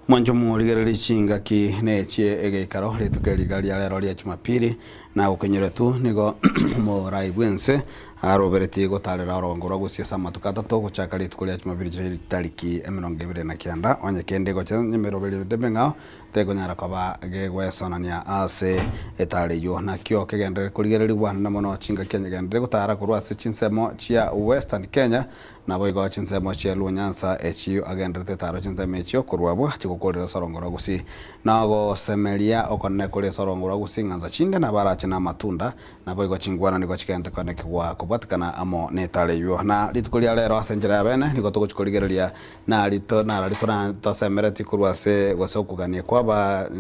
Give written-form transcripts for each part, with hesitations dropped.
Mwanche morigererie chingaki na echie egeikaro rituko eri iga ria rero ria Jumapili, na gokenyeretwe nigo omorai bw'ense aroberetie gotarera orogongo rwa gusii ase amatuko atato gochaka rituko ria Jumapili chitariki 29 onye kende gocha emeroberi ende emeng'ao tekonyara koba gegwesonania ase etara eyio. Nakio kegenderere korigererigwa na mono chingaki enyegenderere gotara korwa ase chinsemo chia Western Kenya Naboigo chinsemo chia Luo Nyanza echio agenderete etaro chinsemo echio korwa abwo chigokorera ase orongo rwa Gusii. Na ogosemeria okonene kore ase orongo rwa Gusii ng'ansa chinde nabarache na amatunda, naboigo chingwana nigo chigente konekigwa kobwatikana amo netaro eyio. Na rituko ria rero ase enchera ya bene nigo togochia korigereria narito narari tora tosemeretie korwa ase gose okogania kwa aba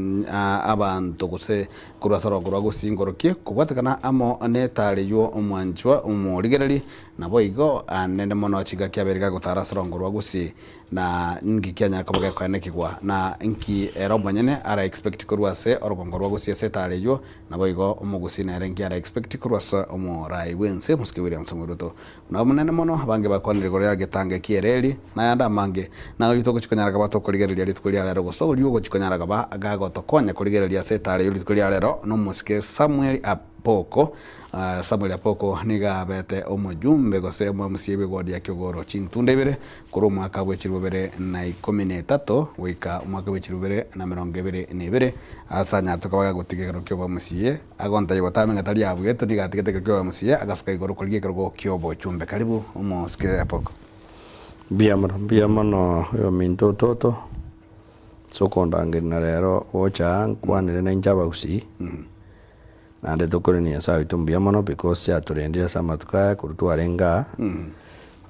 abanto gose korwa ase orongo rwa Gusii nkorokie kobwatikana amo netaro eyio omwanchwa omorigereri Naboigo nende mono chingaki abeire gagotara ase orongo rwa gusii, na nki kianyara koba gekoenekigwa, na nki ere omonyene ara expect korwa ase orogongo rwa gusii ase etara eywo, naboigo omogusii nere nki ara expect korwa ase omorai bwense omosike William Samoei Ruto. Buna omonene mono abange bakwanire igoro ya getanga eki ereri, na ayande amange, na oyio togochia konyara koba tokorigereria rituko ria rero gose oria ogochia konyara koba gagotokonya korigereria ase etara eywo rituko ria rero nomosike Samuel Apoko. Samuel Apoko nigo abete omojumbe gose omomca bw'eward ya Kiogoro chintunda ibere korwa omwaka bwe chilifu bibere na ikomi na etato goika omwaka bwe chilifu bibere na emerongo ebere na ebere ase anyarete koba gagotiga ekerogo kia obomca agontebia botambe ng'a tari abugetwe nigo atigete ekerogo kia obomca agasuka igoro korigia ekerogo kia obochumbe. Karibu omosike Apoko. Mbuya mono, mbuya mono oyominto ototo, ase okondangeria na rero gocha aa nkwanere nainche abagusii. Naende tokorenia Nyasae oito mbuya mono because atorendire ase amatuko aya korwa twarenge aa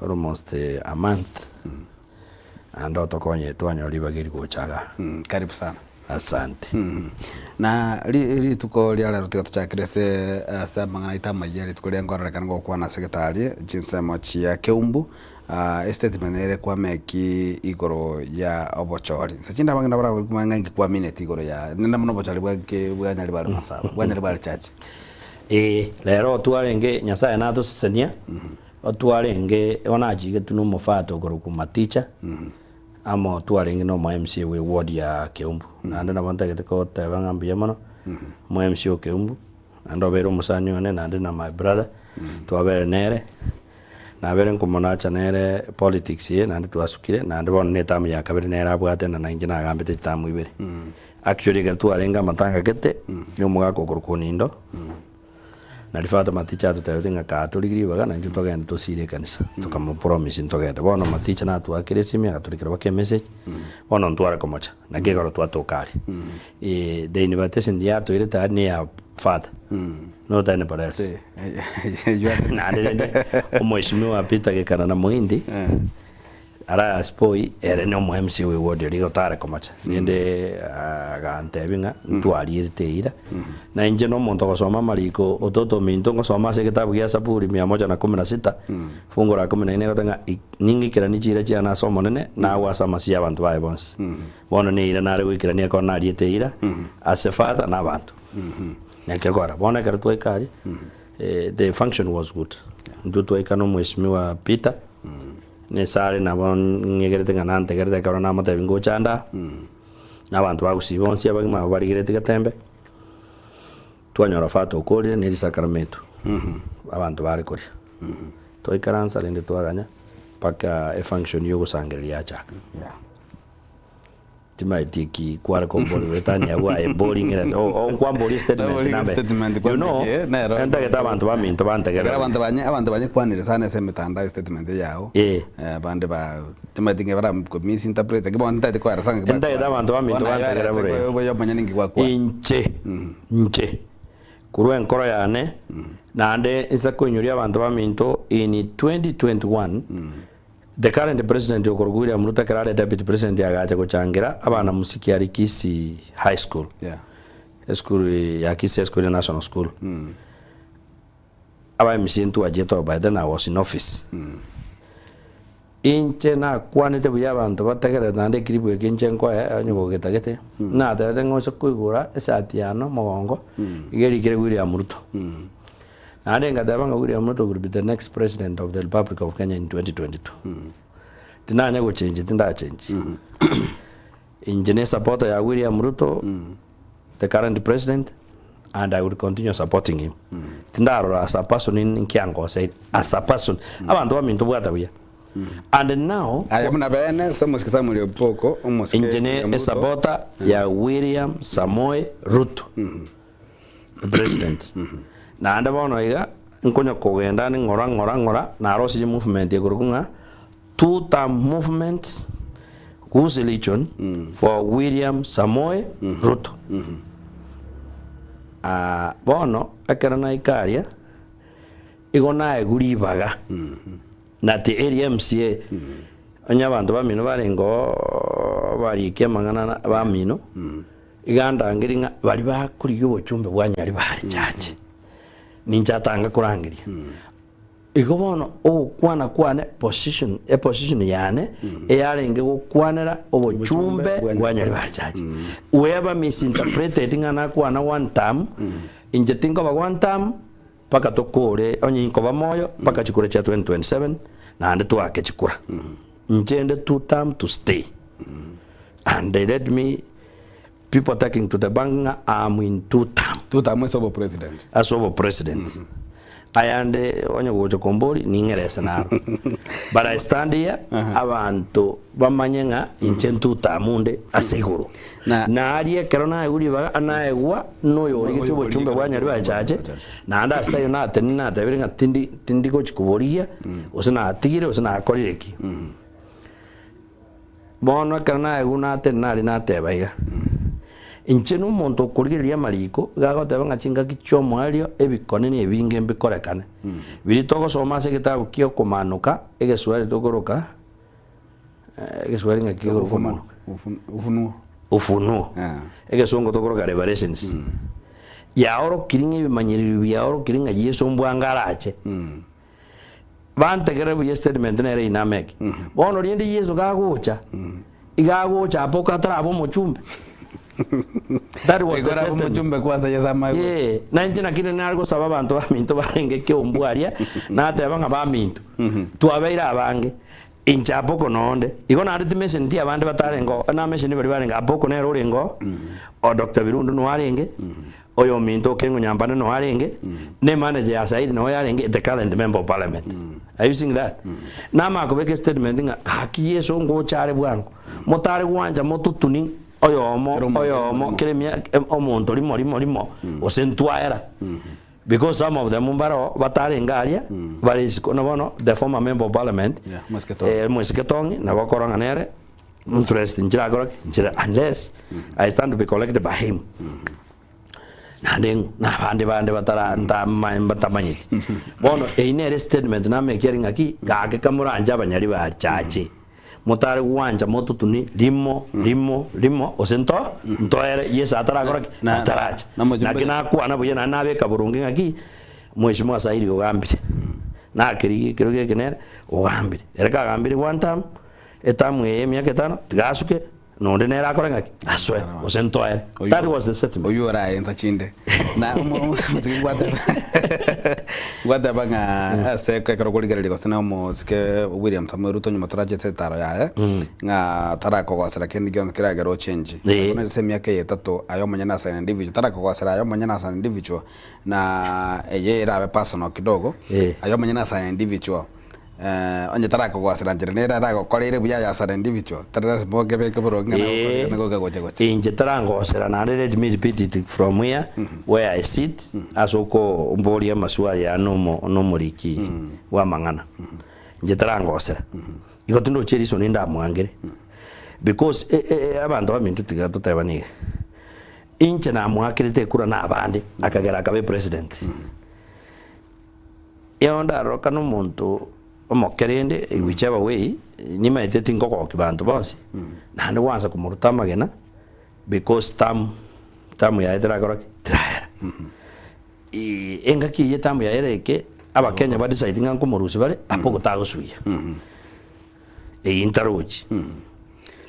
almost a month naende otokonyete twanyora ribaga eri gocha igaa. Karibu sana. Asante. Na ri- rituko ria rero tiga tochakere ase ase amang'ana aito amayia rituko riria nkororekana gokwana ase egetari chinsemo chia Keumbu Estatement ere kwameki igoro ya obochori. Inse chinde abang'ina barabwo komanya ng'a inki kwamineti igoro ya nende buna obochori bwa ki bwa Nyaribari Masaba, bwa Nyaribari Church. Ee, rero otwarenge Nyasaye natosesenia, otwarenge bono achigetwe na omofato okorokwa Maticha, amo twarenge na omo MCA bwe ward ya Keumbu. Naende nabo ntagete koteba ng'a mbuya mono, omo MCA o Keumbu, naende obeire omosani one naende na my brother, twabere nere. Nabere nkomonacha nere politics eye naende twasukire naende bono ne term ya kabere nere abwate na nainche nagambete chiterm ibere. Actually ekero twarenge amatanga gete ya omogaka okorokwa Onindo, naria Father Maticha atotebetie ng'a kaa torigie ribaga naintwe togende tosire ekanisa, tokamopromise ntogende. Bono Maticha natwakera esimi agatorikera mpaka emessage, bono ntware komocha, naki ekero twatoka aria. The invitation yatoirete aria neya Father, not anybody else. Naende rende omweshimiwa Peter Gikana na Muhindi Arias Poi ere ne omo MCA we ward oria igo tare komocha rende agantebia ng'a ntwarierete eira na inche na omonto ogosoma amariko ototo ominto ngosoma ase egetabu gia Zaburi mia moja na kumi na sita fungu la kumi na ine egoteba ng'a ning'ikeranie chiira chiane ase Omonene nagwe ase amasio y'abanto baye bonsi. Bono neira nare goikerania ekero nariete eira ase Father na abanto. Naki ekogera bono ekero twaika aria, the function was good. Intwe twaika na omweshimiwa Peter, nesare nabo ng'egerete ng'a nantegerete ekero namotebia ngocha ande aa, na abanto ba gusii bonsi abagima abwo barigereti getembe, twanyora Father okorire na erisakramento, abanto bare koria. Twaikaransa rende twaganya mpaka efunction ya ogosangereria yachaka. Timaeti eki kware kombori goetania abwo aye boring ere o o nkwamboria statement Nabori nambe statement you know kwambeki, eh, nero. entagete abanto baminto bantegerere Ekero abanto banye abanto banyekwanire sana ase emetandao statement eyao Eh. eh, abande ba timaeti ng'a bara ko misinterpret lakini bono ntagete koeresa ng'aki Entagete abanto baminto Bono aye bantegerere oerese bore. obe omonyene ninki gwakwana. Inche inche korwa enkoro yane naende inse koinyoria abanto baminto in 2021 The current president okorokwa William Ruto ekero are deputy president agacha gochangera abana musiki aria Kisii high school Yeah. esukuru ya Kisii high school ere national school aba MCA ntwachete oo by then I was in office inche nakwanete buya abanto bategerere naende ekiribu eke inche nkoe onye gogetagete natebete ng'a oche koigora esati yane omogongo iga erikire William Ruto. Naende ngateba ng'a William Ruto will be the next president of the Republic of Kenya in 2022. Tinanya gochenji, tindachenji. Inche ne supporter ya William Ruto, the current president, and I will continue supporting him. Tindarora as a person nkiangoseire, as a person. Abanto baminto bwata buya. And now, Aye buna bene ase omosike Samuel Opoko, omosike inche ne William Ruto. esupporter ya William Samoei Ruto, the president. Naende bono iga, nkonya kogenda ande ng'ora ng'ora ng'ora, narosirie movement ekorokwa ng'a Two term movement Gusii region for William Samoei Ruto. Ah, bono ekero naika aria igo naegwa ribaga nati eri MCA onye abanto bamino barenge oo barikia amang'ana na bamino iga ndangerie ng'a baria bakorigia obochumbe bwa Nyaribari church ninche atanga korangeria. Igo bono ogokwana kwane position, eposition yane eyarenge gokwanera obochumbe bwa Nyaribari Church. Whoever misinterpreted ng'a nakwana one term, inche tinkoba one term mpaka tokore onye inkoba moyo mpaka chikura chia 2027 naende toake chikura. Inche inde two term to stay and let me people taking to the bank ng'a am in two term. Two term ase obopresident. Ase obopresident. Ayande onye gocha kombori ning'erese naro. But I stand here abanto bamanye ng'a inche two term nde ase igoro. Na- Na aria ekero naegwa ribaga naegwa noyo origetie obochumbe bwa Nyaribari Chache, naende ase taiyo natenenire natebire ng'a tindi tindi gochi koborigia, gose natigire gose nakorire ki. Bono ekero naigwa natenena naria nateba iga, Inche nomonto okorigereria amariko, iga agoteba ng'a chingaki chi'omoerio ebikone na ebinge mbikorekane. Biria togosoma ase egetabu kia okomanoka, egeswahili tokoroka egeswahili ng'aki kekorokwa okomanoka? Ufunuo. Ufunuo. Yeah. Egesongo tokoroka Revelations. Yaorokirie ng'a ebimanyererio biaorokirie ng'a Yeso mbwango arache. Bantegerere buya estatement nere iname eke. Bono rende Yeso gagocha, iga agocha apoke ataraba omochumbe. That was the Igoro abe testament. omochumbe kwanza Yeso amae gocha. Eh, na inche naki nare gosaba abanto baminto barenge keumbu aria, nateba ng'a baminto, twabeire abange, inche apoko nonde. Igo naende timesenti abande batarenge oo, namesenti baria barenge apoko nere orenge oo, o Doctor Birundu noyo arenge, Oyominto Okengo Nyambane noyo arenge, ne manager ya Saidi noyo yarenge, the current member of parliament. Are you seeing that? Namanya kobeka estatement ng'a gaki Yeso ngocha are bwango, motare gwancha mototuni oyomo Kera omonto oyomo rimo. kera emia omonto rimo rimo rimo gose ntwaera. Because some of them mbaro batarenge aria bare isiko na bono the former member of parliament Yeah, Mwesike Tong'i. eh, Mwesike Tong'i nabo okorora ng'a nere Interest nchirakora ki? Nchira unless I stand to be collected by him. Naende ng'o? Na abande bande batara ntama batamanyeti. Bono eyio nere statement namekia ri ng'aki, gaki kamoranche abanyari ba chache. Motare gwancha mototuni rimo rimo rimo gose nto ntoere Yeso atarakora ki? Na- Ataracha. na mojumbe- Naki nakwana buya naende nabeka boronge ng'aki, Mheshimiwa Sairi ogambire. Nakerigia ekero geke nere ogambire. Ere kagambire one term, Etamu eye emiaka etano, tiga asuke, na onde nere akore ng'aki? Asoe, gose ntoere. That was the statement. Oyio orae ensa chinde. Na omosike gwateba gwateba ng'a ase ekero okorigereria gose na omosike William Samoei Ruto nyuma torache ase etaro yaye, ng'a tarakogosera kende gionsi keragere ochange. Ee. Bono ase emiaka eye etato aye omonyene as an individual, tarakogosera aye omonyene as an individual, na eye erabe personal kidogo, Ee. aye omonyene as an individual. Onye tarakogosera nchera nere aragokoreire buya aye as an individual, tari lasima okebeke boronge ng'a Ee, nagokorire nigo kegocha gocha. inche tarangosera naende let me repeat it from here where I sit ase okomboria amaswali aya nomo nomoriki bwa amang'ana. Inche tarangosera. Igo tindochi eriso nindamwangere because e- e- abanto baminto tiga totebane iga, inche namoakerete ekura na abande akagera akaba epresident. Ekero ndaroroka nomonto omoke rende whichever way, nimaete tinkogokia banto bonsi, naende gwansa komoruta amagena because term term yaye terakora ki? Terahera. Engaki eyio eterm yaye ere eke, abakenya ba decide ng'a nkomorusia bare, apo ogotagosuia. Eyio ntarochi,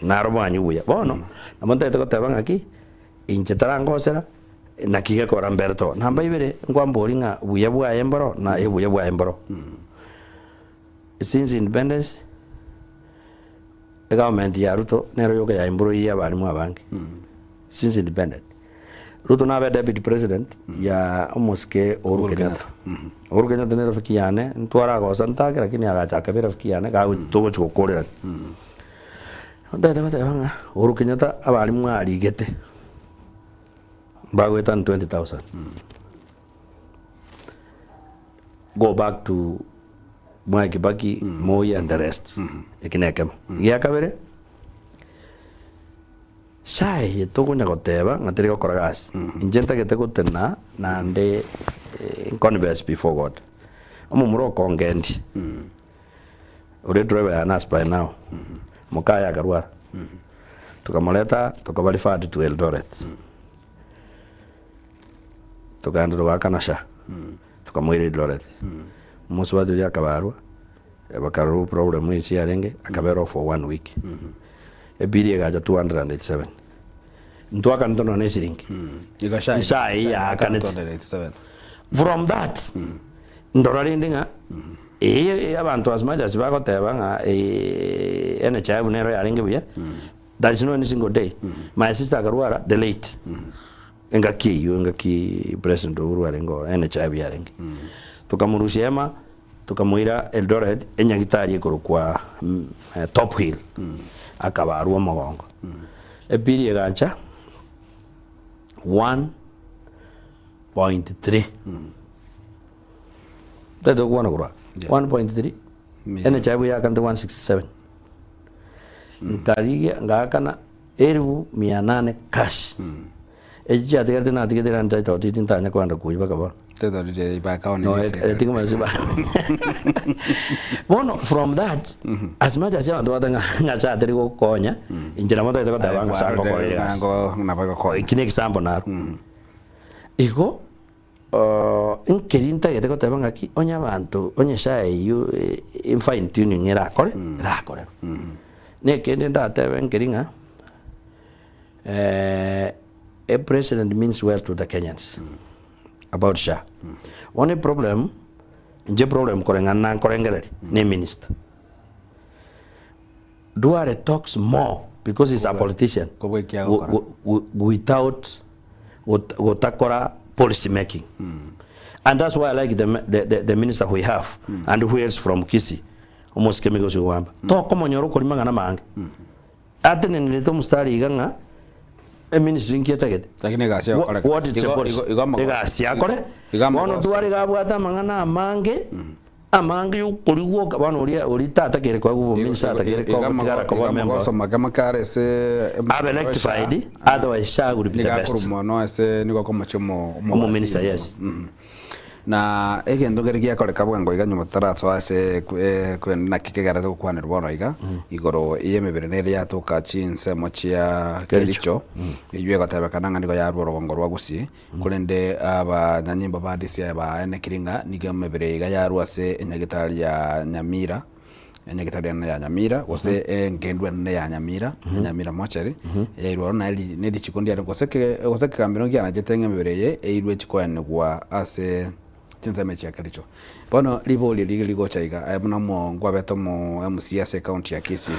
naro bwanyu buya. Bono, nabo ntagete goteba ng'aki, Inche tarangosera, naki gekora mbere to. Namba ibere, nkwamboria ng'a buya bwaye mboro na ebuya bwaye mboro. Since independence, Egovernment ya Ruto nero yoka yaimburoirie abalimu abange since independent. Ruto nabe deputy president ya omosike Uhuru Kenyatta. Uhuru Kenyatta ne erafiki yane, ntwaragosa ntake lakini agacha akaba erafiki yane gago togochi gokorerania. Ntagete goteba ng'a Uhuru Kenyatta abalimu arigete mbagoetania 20,000. Go back to Mwai Kibaki, Moi and the rest. Eki nekemo. Gia kabere, saa eye tokonya goteba ng'a teri gokora gasi, inche ntagete gotena naende nconfess before God. Omomura okongendia, oria driver yane as by now, mokaye akarwara, tokamoreta tokaba referred to Eldoret. Tokaenda togaakana SHA, tokamoira Eldoret. Omosubati oria akabarwa, bakarora problem ase yarenge, akabera off for one week. Ebill egacha 287. Ntwakanete nonya na esiringi. Igo SHA SHA eyio yaakanete. 287. From that, ndora rende ng'a eye abanto as much as bagoteba ng'a NHIF nero yarenge buya, there is no any single day. My sister akarwara the late. Engaki eyio engaki President Uhuru arenge oo NHIF yarenge. Tokamorusia ema tokamoira Eldoret enyagitari ekorokwa Top Hill akabarwa omogongo. Ebill egacha 1.3 tari tokwana korwa 1.3 NHIF yakanete 167 nkarigia ngaakana Elifu mia nane cash. Echi chiatigarete natigete rende title deed ntanya kogenda koyia mpaka bono. Title deed eye bakaone No, ne serikali. etiga masi ba. Bono from that as much as abanto bagoteba ng'a ng'a chatari gokonya, inche nabo ntagete goteba ng'a sa ngokorire egasi. Nango nabo egokonya. Eki na example naro. Igo nkeri ntagete goteba ng'aki onye abanto onye SHA eywo fine tuning erakore erakorerwe. Na ekende ndatebe nkeri ng'a a president means well to the Kenyans about SHA. Bono eproblem inche eproblem koreng'ana na nkorengereria na eminister. Duale talks more because he's a politician Kobua ekia agokora. without gotakora policy making and that's why I like the, the, the, the minister we have and who hails from Kisii omosike Migosi Ogwamba tokomonyora okori mang'ana mange atenenerete omostari iga ng'a eministry nki etagete Lakini egasi Wha- agokoreka. what is the Igo- policy? igo- igo amagoso. Egasi akore Igo amagoso. bono Duale iga abwate amang'ana amange Amange y'okorigwa oka bono oria oria tatakeire koegwa obominista atakeire koba tigara koba member Amagoso make make are ase abe rectified otherwise SHA will be the nigo best. akorwa mono ase nigo akomochia omo Omominista, yes. Na egento nkere giakoreka bwango iga nyuma totarasoa ase kwenda naki kegerete gokwanerwa bono iga igoro y'emebere nere yatoka chinsemo chia Kericho. Kericho eywo egotebekana ng'a nigo yarwa orogongo rwa Gusii Korende abanyanyimbo ba DCI baenekire ng'a nigo emebere iga yarwa ase enyagitari ya Nyamira, enyagitari enene ya Nyamira, gose engendu enene ya Nyamira, Nyamira mortuary, yairwa ororo naye ne richiko ndiare gose ke gose ekegambero nkianachete ng'a emebere eye eirwe echi koenigwa ase chinsemo echi chia Kericho. Bono ribori eri rigocha iga, aye buna omo nkwabete omo MCA ase ecounty ya Kisii.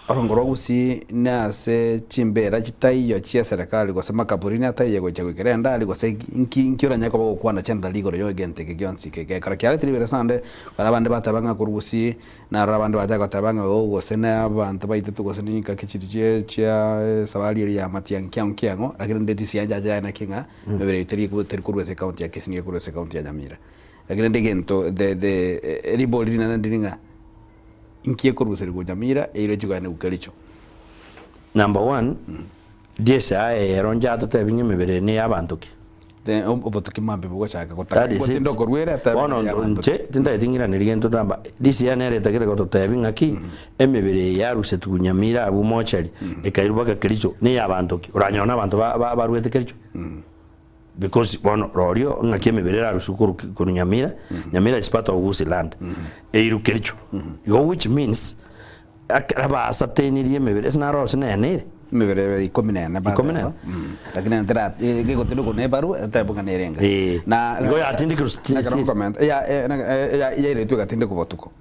Orongo rwa Gusii nase chimbeera chitaiyo chi'eserekari gose makaburini ataiyo gochia goikera endari gose inki inki oranyare koba ogokwana chiendari igoro y'egento eke gionsi eke gekora kiaretire ribere sande ekero abande bateba ng'a korwa Gusii naroro abande bachaka goteba ng'a oo gose na abanto baitetwe gose ningaki chiri chie chia esabari eria ya matiang'i kiang'o kiang'o lakini rende risiancha ache naki ng'a emebere eyio teri teri korwa ase ecounty ya Kisii nigo ekorwa ase ecounty ya Nyamira. Lakini rende egento the the ribori rinene ndiri ng'a. Inki ekoruserigwa Nyamira eirwe chigwene Kericho? Number one, DSI ero nchatotebi ng'a emebere eye neya abanto ki? Then obotuki mambia bogochaka gotaka That is it. gotinde okoruera etabe Bono neya abanto inche tintageti ng'iranerie gento namba DCI nere etagete gototebi ng'aki emebere eye yarusetigwe Nyamira abwo mochari ekairwa mpaka Kericho neya abanto ki? Oranyore na abanto ba- ba- baruete Kericho. Because bono rorio ng'aki emebere erarusiwe korwa ki- korwa Nyamira, Nyamira is part of Gusii land, eirwe Kericho. Igo which means, ekero baasatenirie emebere ase naro ase nene ere. Emebere ebe ikomi na ene Ikomi na bateba, ene. lakini nere tera gegotindekwa na ebarua etebe ng'a nere enga. Eh, Na igo yatindekirwe sti- ekero still. nkomenta eya eya yairetwe egatindekwa botuko,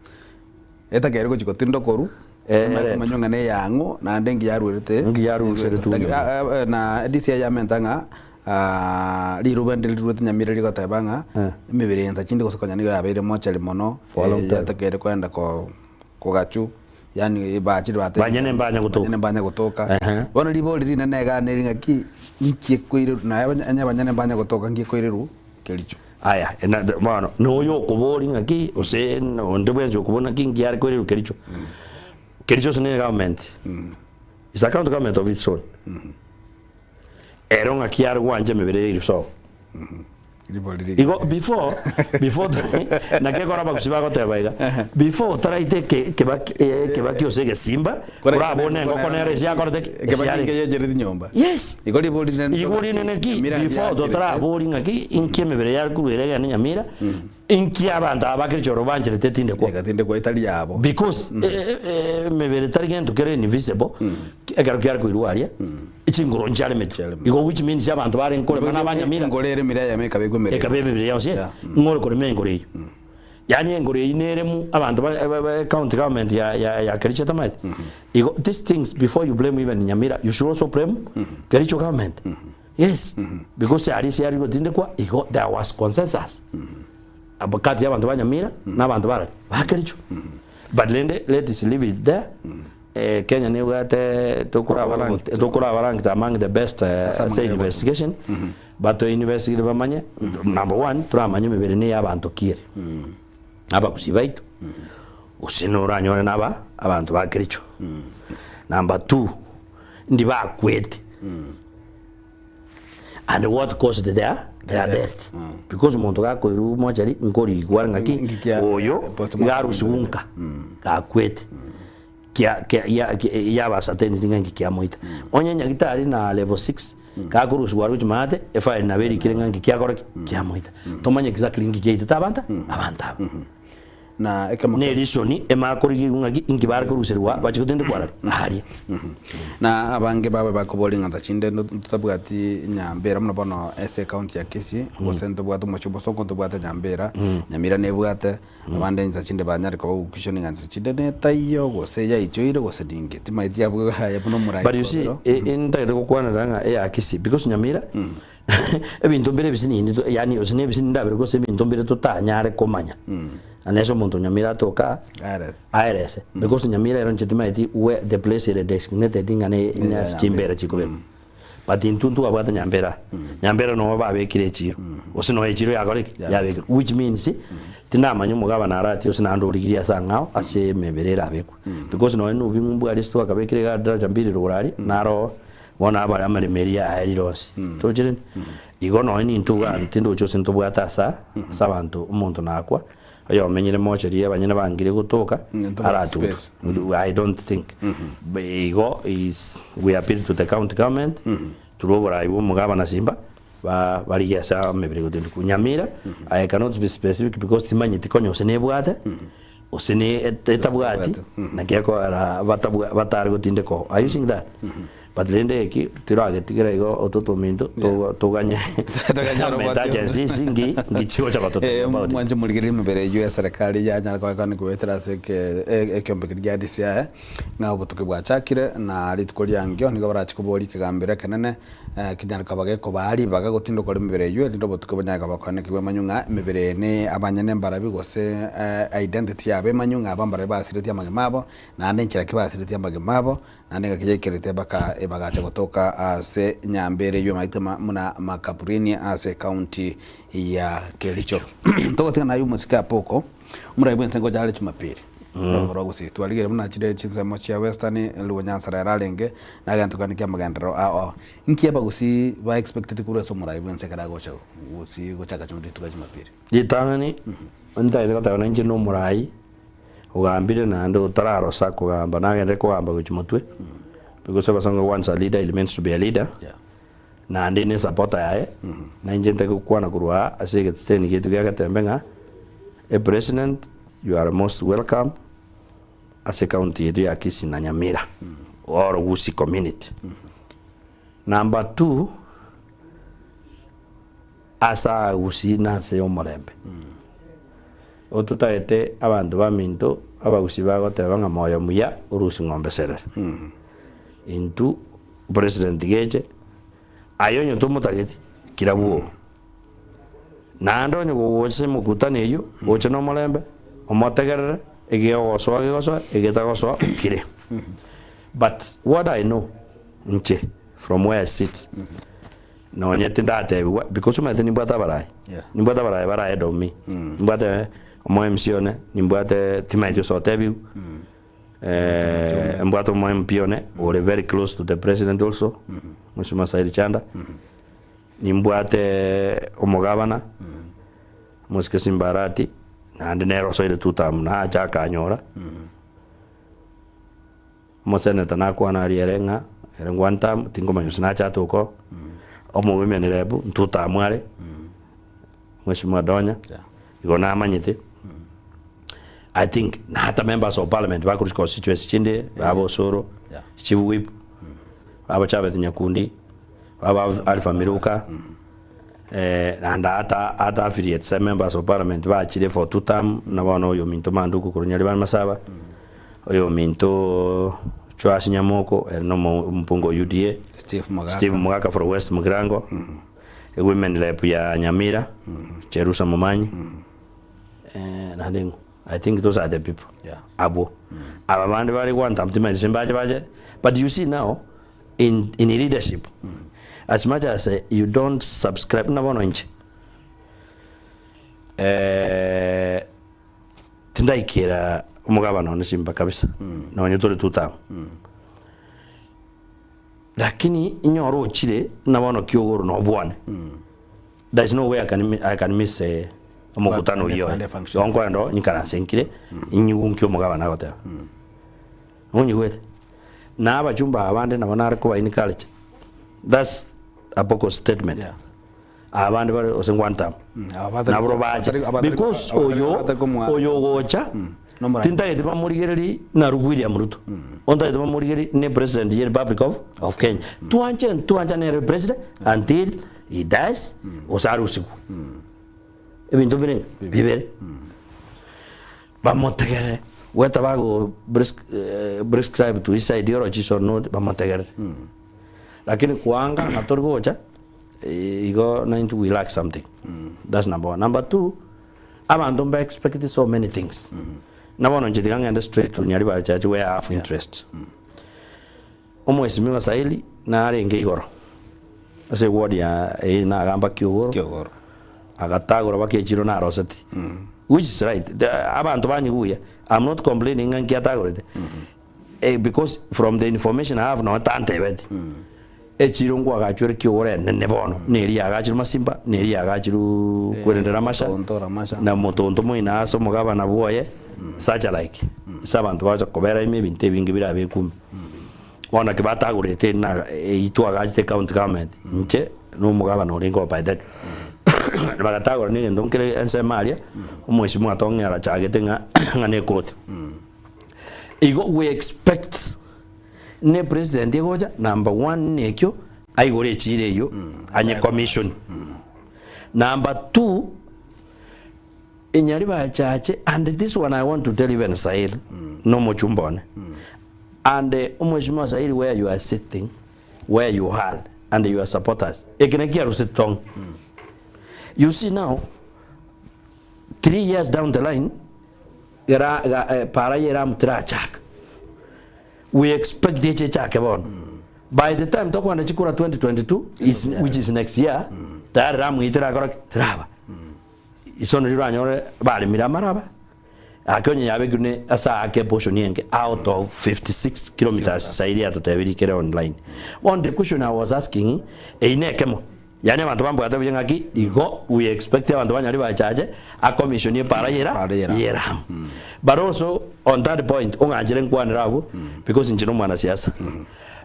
etakeire gochia gotindekwa korwa. Ere. Komanywa ng'a neyang'o naende nki yaruerete Nki yaruserete Lakini, nyuma. ah, ah, na DCI yamenta ng'a ah, riruba ndire riruete Nyamira rigoteba ng'a Eh. emebere ensa chinde gose konya nigo yabeire mochari mono For a long eh, time. yatakeire koenda ko kogachu yaani bachire batebire Banyene mbanya gotoka. banyene mbanya gotoka. Ehe. Bono ribori rinene iga neri ng'aki nki ekoireru naye abanya onye abanyene mbanya gotoka nki ekoireru Kericho. Aya, na- bono noyo okoboria ng'aki gose onde bwensi okobora ng'aki nki are koirerwa Kericho. Kericho ase ne government. It's a county government of its own. Ero ng'aki are gwancha emebere yairwe sobo. Ribori rigiya. Igo before before naki ekero abagusii bagoteba iga, before otaraita eke kebaki ekebaki gose egesimba, korabone engoko nere ase yakorete ki? Ase Ekebaki yarenge. nkeyechereti nyomba. Yes. Igo ribori rinene Igo rinene ki? Nyamira Before riachirete. totarabori ng'aki inki emebere yare korwa ere egende Nyamira, inki abanto aba bakericho oro bancherete etindekwa. Egatindekwa etari yabo. Because emebere tari gento kere invisible, ekero kiare koirwa aria, chingoro nchiaremetwe. Chiaremetwe. Igo which means abanto barenge korema na abanyamira. Engoro ere emire eyemo ekabekwa emere. Ekaba emebere yonsi, Yeah. ng'ore korema engoro eyio. Yaani engoro eyio neremu abanto ba ba ba county government ya ya ya Kericho etamaete. Igo these things before you blame even Nyamira, you should also blame Kericho government. Yes, because aria ase yare gotindekwa igo there was consensus abo kati ya abanto ba Nyamira na abanto ba ba Kericho. But rende let us leave it there. Eh, Kenya nebwate tokoraba ranked tokoraba ranked among the best eh, Ase ase amang'ana investigation but investigate bamanye number one toramanye emebere ne ya abanto ki ere abagusii baito gose noranyore naba abanto ba Kericho. Number two ndi bakwete and what caused their their death because omonto gakoirwa mochari nkorigwa ng'aki Ngikia- oyo postmortem. iga arusiwu nka gakwete kia kia ya yaba certain ng'a nki kiamoita onye nyagitari na level 6 gakorusiwa aria gochia maate efile nabo erikire ng'a nki kiakora ki kiamoita tomanye exactly nki kiaitete abanto abanto aba. Na ekemo Ne risoni emakorigia ng'aki inki bare koruserigwa bachie gotindekwa arari aria. Na abange babe bakoboria ng'a chinde ntotabwati nyambera buna bono ase ecounty ya Kisii gose ntobwate omochie o Bosongo ntobwate nyambera, Nyamira nebwate, abande insa chinde banyare koba goquestioning ng'a nse chinde netaiyo gose yaichoire gose ninki. Timaeti abwo aye buna omorai But you see, kobero. intagete gokwanera ng'a eya Kisii because Nyamira Ebinto mbire ebisinini to yaani gose na ebisinini ndabere gose ebinto mbire totanyare komanya. Unless omonto Nyamira atoka Aerese. aerese. Because Nyamira ero inche timaeti where the place ere designated ng'a ne Ne ya ase chimbera Nyambera. chikobekwa. But intwe ntwabwate Nyambera. Nyambera noo babekire echiro. Gose noo echiro yakora ki? Yeah. Yabekirwe. Which means, tindamanya omogabana aratie gose naende origirie ase ang'ao ase emebere erabekwe. Because nonye na obing'u mbware ase twakabekire iga daraja mbiri rogoro aria, naro Bono abare amaremo eria aerire onsi. Tochire? Igo nonya nintwe iga tindochi gose ntobwate asa ase abanto omonto nakwa, oyomenyire mocheri abanyene bangire gotoka, Ntobwate aratugutwe. space. I don't think. Igo is we appeal to the county government, through oborai bwa omogabana Simba, ba barigie ase amebere gotindekwa. Nyamira, I cannot be specific because timanyeti konya gose nebwate. Gose ne etabwati, naki ekogera batabwa batare gotindeka oo. Are you seeing that? But rende eki tiragetigera igo otwo tominto togo toganye Toganye government oroboti. agencies nki nki chigocha gototebia Eh, about it. mwanche morigererie emebere eywo eserekari yanyara koeka goetera ase eke ekeombe keria gia DCI ng'a obotuki bwachakire na rituko riangio nigo barache koboria ekegambero ekenene Kenyare koba gekobaa ribaga gotinda okore emebere eyio, erinde obotuko bonyare koba koenekigwa emanywe ng'a emebere eye ne abanyene mbarabi gose identity yabo emanywe ng'a aba mbarabi basiretie amagima abo, naende enchera ki basiretie amagima abo, naende engaki yaikerete mpaka bagacha gotoka ase nyambera eyio emaete buna makaburini ase ecounty ya Kericho. Togotiga naye omosike Apoko, omorai bwense ngocha are Jumapili. Orogo rwa gusii. Twarigeire buna chire chinsemo chia Western, Luo Nyanza rero arenge, na egento kende kia amagenderero ao ao. Inki abagusii ba expected korwa ase omorai bwense ekero agocha gusii gochaka chuma rituko ria Jumapili? Ritang'ani, ntagete goteba na inche nomorai, ogambire naende otararosa kogamba nagende kogamba gochia motwe, because abasongo once a leader he remains to be a leader, Yeah. naende ne supporter yaye, na inche ntake gokwana korwa aa ase egeteni giaito gia Getembe ng'a, epresident you are most welcome ase ecounty yaito ya Kisii na Nyamira or Gusii community. Number two, ase aa Gusii na ase ya omorembe, ototagete abanto baminto. Abagusii bagoteba ng'a moyo muya orusie ng'ombe serere. Intwe president geche, aye onye tomotageti, kira bwogo. Naende onye gogocha ase emokutano eyio, oche nomorembe, omotegerere, egegosoa gegosoa, egetagosoa okire. But what I know, inche from where I sit, nonye tindatebigwa, because omanyete nimbwate abarai, Yeah. nimbwate abarai bare ahead of me, nimbwate omo MC one, nimbwate timaeti ase otebiwu, mbwate omo MP one ore very close to the president also, Mheshimiwa Said Chanda, nimbwate omogabana, Mosike Simba Arati, naende nere osoire two term nacha akanyora. Omoseneta nakwana aria ere ng'a ere one term tinkomanya gose nache atoke oo, omowomen rep two term are, Mheshimiwa Donya, igo namanyete. I think na hata members of parliament bakorwa constituency chinde, baba Osoro, Chief Whip, baba Chabet Nyakundi, baba Alpha Miruka, naende ata ata affiliates members of parliament bachire for two term, buna bono oyo ominto Manduku korwa Nyaribari Masaba. Oyominto Joash Nyamoko, ere nomo omopunga o UDA, Steve Mogaka. Steve Mogaka from West Mugirango, Women Rep ya Nyamira, Cherusa Momanyi, eh, naende ng'o? I think those are the people. Yeah. Abwo. Aba bande bare gwantam timanyeti mbache bache, but you see now, in, in leadership, as much as eh, you don't subscribe, buna bono inche, eh, Tindaikera omogabana one simba kabisa, nonye tore two term. Lakini inyore ochire buna bono kiogoro na obwane. There is no way I can, I can miss eh, omokutano oyio Ande function. Igo nkoenda oo nyikaranse nkire, inyigwe nki omogabana agoteba. Onyigwete? Na abachumba aba bande nabo nare koba encourage. That's a bogus statement. Yeah. Abande bare gose ngwantam naboro bache because oyo oyo ogocha tintageti bamorigereri naru William Ruto ontagete bamorigereri ne president ye Republic of, of Kenya twanche ntwanchane ere president until he dies gose arusigwe ebinto bire bibere bamotegerere whether bago prescribe to his ideologies or not bamotegerere lakini koanga ng'a tori gocha Igo naintwe we lack something. That's number one. Number two, abanto mba expect so many things. Na bono inche tiga ng'ende straight to Nyaribari Church where I have interest. Omwesimigwa Saili narenge igoro ase eward ya eye nagamba Kiogoro, Kiogoro. agatagora baka echiro naroseti which is right. The- abanto banyiguya I'm not complaining ng'a nki atagorete Eh, because from the information I have nonya tantebeti. Echiro nkwagachwere kiogoro enene bono, neri yagachirwe Masimba, neri yagachirwe kwerende Ramasha, Motonto Ramasha. na Motonto moino ase omogabana bwoye, such a like. Ase abanto bagocha kobera ime ebinto ebinge birabe ekume. Bono naki batagorete na eyio twagachete county government, inche na omogabana orenge oo by then. Bagatagora na egento nkere ensemo aria, omweshimiwa Atong'i arachagete ng'a ng'a na ekoti. Igo we expect ne president egocha number one nekio aigore echira eyio anye commission. Number two enyari bachache and this one I want to tell even Sail no omochumba one and omweshimiwa Sail where you are sitting where you are and your supporters eke naki kiarusete tong you see now 3 years down the line Gera ga eh, para ye Ramu terachaka. We expect eche echake bono. By the time tokoenda chikura 2022 is, which is next year, tayari Ramu eye terakora ki? Teraba. Iso nari oranyore baremire amaraba, ake onye yabekirwe ne ase aake eportion enke out of 56 kilometers sairi yatotebirie kere online. Bono the question I was asking, eyio nekemo. Yaani abanto bambwate buya ng'aki igo we expect abanto ba Nyaribari Chache a commission epara yera Epara yera. yeramu. But also on that point ong'anchire nkwanere abwo because inche nomwanasiasa.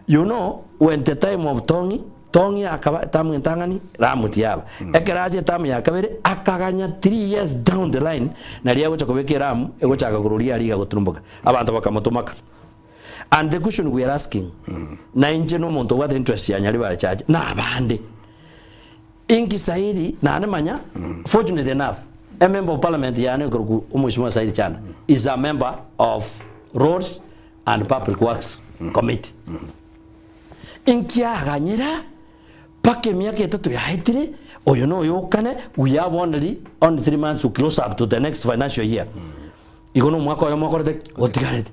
You know when the time of Tong'i, Tong'i akaba etamu entang'ani Ramu tiyaba. Ekero acha etamu ya kabere akaganya 3 years down the line naria agocha kobeka eramu egochaka kororia aria iga goturumboka. Abanto bakamotomaka. And the question we are asking, na inche nomonto obwate interest ya Nyaribare Church, na abande, inki sairi naende manya, fortunate enough, A member of parliament yane okorokwa Omweshimiwa Saidi Chanda is a member of Roads and Public Works Committee. Inkiaganyera mpaka emiaka etato yaetire, oyo na oyo okane, we have only only 3 months to close up to the next financial year. Igo na omwaka oyomo okorete ki? Otigarete.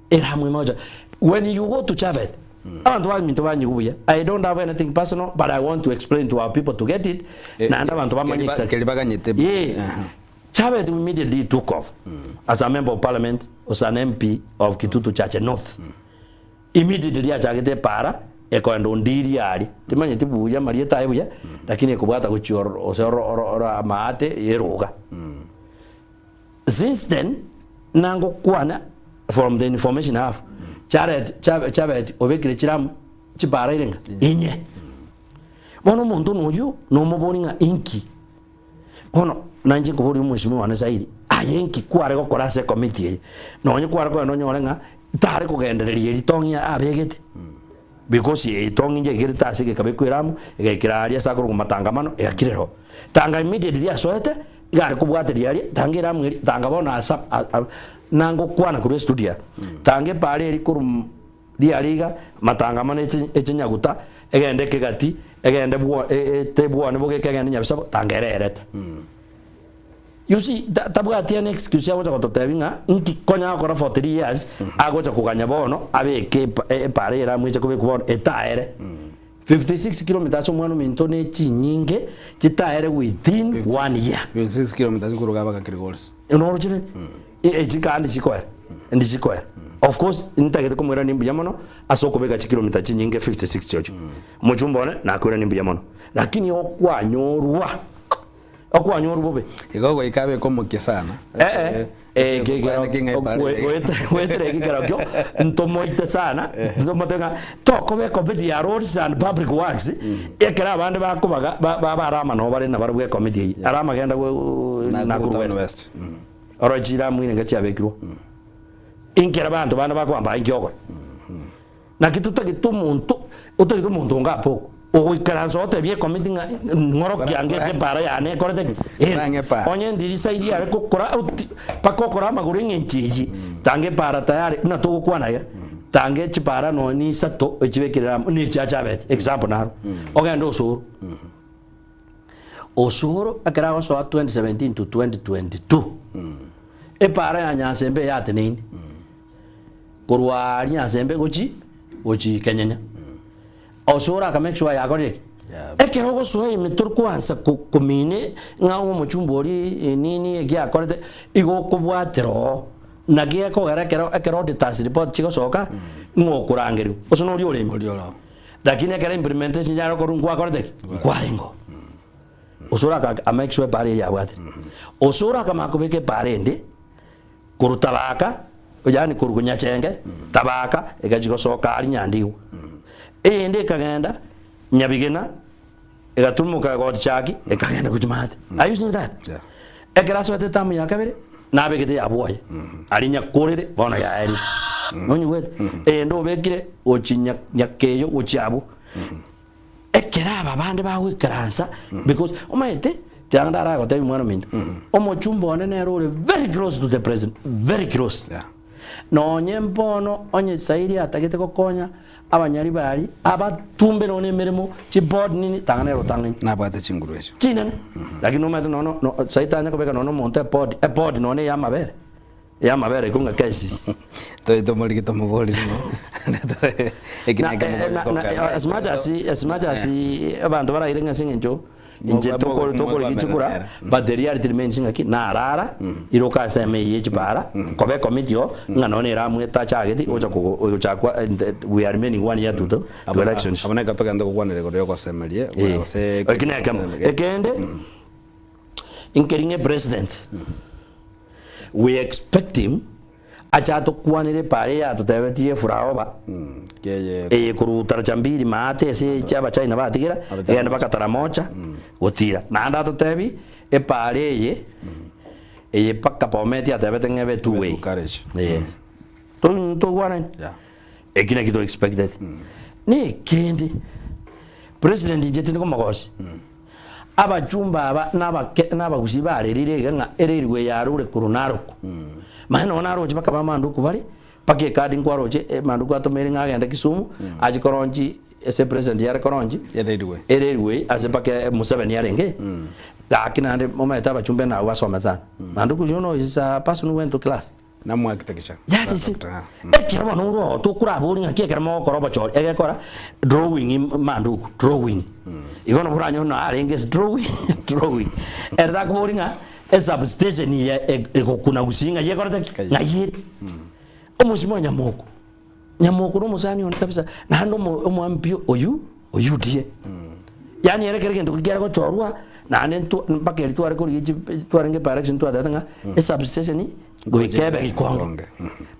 Eramu ime ocha. When you go to Chavet, abanto baminto banyigwe buya, I don't have anything personal but I want to explain to our people to get it, naende abanto bamanye Keri ba- exactly. keri baganyete. Yeah. Aha. Chavet immediately took off as a member of parliament, as an MP of Kitutu Chache North. Immediately achagete epara ekoenda Ondiri aria, timanyeti buya amarieta aye buya, lakini ekobwata gochia oro ose oro oro oro amaate yeroga. Since then, nangokwana from the information I have, Charet Chabe Chabet obekire chiramu chipara ere ng'a inye. Bono omonto noyio nomobori ng'a inki? Bono nainche nkoboria omweshimiwa one Saidi, aye inki kware gokora ase ecommittee eye? Nonye kware kogenda onyore ng'a tare kogendereria eritong'i abegete. Because etong'i nchaikerete ase egekabekwa eramu, egaikera aria ase akorokwa matangamano, egakira ero. Tanga immediately riasoete, iga are kobwateria aria, tanga eramu eria, tanga bono asa nangokwana korwa estudio aa, tanga epara eria korwa riaria iga, matangamano eche eche nyaguta, egende ekegati, egende bwo ete bwone bogeke egende nyabisabo, tanga ere erete. You see, ta tabwati any excuse agocha gototebia ng'a nki konya agokora for 3 years, agocha koganya bono abeke epa epara ere amweche kobekwa bono etaere. 56 kilometres ase omwana ominto ne chinyinge chitaere within one year. 56 kilometers nkoruga mpaka Kilgoris. Noroche echi kandi chikoera ndi chikoera. Of course ntagete komoirania mbuya mono ase okobeka chikilomita chinyinge 56 chiochio. Omochumba one nakoirania mbuya mono. Lakini okwanyorwa Okwanyorwa bobe. Igo goika abeke omokia sana. Eh, eh, goetera ekero kio ntomoite sana ntomote ng'a tokoba ecommittee ya roads and public works ekero abande bakobaga barama nabo bare nabarabwo ecommittee eyio arama genda Nakuru West oroche chiramu inga chiabekirwe inkere abanto bande bakoamba inki ogokora. Naki totagete omonto otagete omonto onga ape ogoikaransa ogotebia ekomiti ng'a ng'orokia ange ase epaara yane ekorete ki? Korang'e epaara. Onye ndirisa iria are gokora oti mpaka okora amagoro eng'encho eyio, tanga epaara tayari buna togokwana iga, tanga echipaara nonye na isato ochibekerere amo na echi achabete, example naro, ogende osoro. Osoro ekero agosoa 2017 to 2022, epaara ya Nyansembe eyateneine. Korwa aria ase embe gochi gochi kenyenya. Osore aka make sure yakorire ki? Ekero ogosoa ime tori kwansa komine ng'a omochumba oria nini eki akorete, igo okobwatera oo. Naki gekogera ekero ekero auditors report chigosoka, ng'a okorangerigwa, gose noria ore ime. Oria oroo. Lakini ekero implementation yare gokorwa nkwakorete ki? Nkwarenge oo. Osore aka make sure epara eria yabwatire. Osore akamanya kobeka epara ende. Korwa Tabaka, yaani korwa Nyachenge, Tabaka, egachia gosoka aria Nyandigwa. Eyende ekagenda Nyabigena, egatumuka Gotichaki, ekagenda gochia maate. Are you seeing that? Yeah. Ekero asoete etamu ya kabere, nabegete ya bwoye. Aria Nyakorere, bono yaerire. Nonyigwete? Eyende obekire gochia Nya- Nyakeyo gochia abwo. Ekero aba bande bagoikaransa because omanyete tiga ndaragotebi mwana ominto omochumba one nere ore very close to the president very close Yeah. nonye mbono onye sairi atagete gokonya abanyari baria abatumbe nonye emeremo chiboard nini tanga nere otang'aini Nabwate chinguru echio. chinene lakini omanyete nono no saii tanya kobeka nonya omonto epod epod nonya ya amabere Y'amabera iko ng'a KCC. Toi tomorigi tomobori Eki Na, neke eh, eh, na, na, mogokana. as much as as much as abanto baraire ng'a ase eng'encho inche Mokwa- toko- mokwa- tokorigia chikura mokwa- but the reality remains ng'aki narara iroka ase eme eye chipara koba ekomiti oo ng'a nonye eramwe etachageti gocha kogo gochakwa we are remaining one year to to to elections. Abwo neka togende gokwanera igoro yogosemeria Eh. gose Eki nekemo. Ekende Inkeri ng'e president we expect him ache atokwanere epara eye atotebetie ye furaoba eye korwa taracha mbiri maate ase echi abachina batigera egende mpaka taramocha gotira naende atotebi epara eye eye mpaka bomet atebete ng'a ebe two way eh togwanaine eki naki to expected na ekende president inche tindi komogosia. Abachumba aba nabake nabagusii barerire iga ng'a ererigwe yarure korwa Narok. Manya nonye naroche bakaba amanduku bare, mpaka ekadi nkwaroche emanduku atomeire ng'a agende Kisumu, achie koronchi ase president yare koronchi, Ererigwe. ererigwe ase mpaka Museveni arenge, gaki naende omanyete abachumbe nabwo basomete sana. Manduku you know is a person who went to class. Namwakita That is it. Ekero bono ore oo tokorabori ng'aki ekero mogokora obochori egekora drawing manduku drawing. Igo nabo oranyore ng'a arenge ase drawing drawing. Ere takobori ng'a esubstation ya egokuna gusii ng'ai ekorete ki? Ng'ai ere. Omosimo Nyamoko, Nyamoko na omosani one kabisa naende omo omo MP oywo o UDA. Yaani ere kera egento kiare gochorwa naende ntwa mpaka erio tware korigia chi twarenge by election twatebete ng'a esubstation goika ebe Gikonge.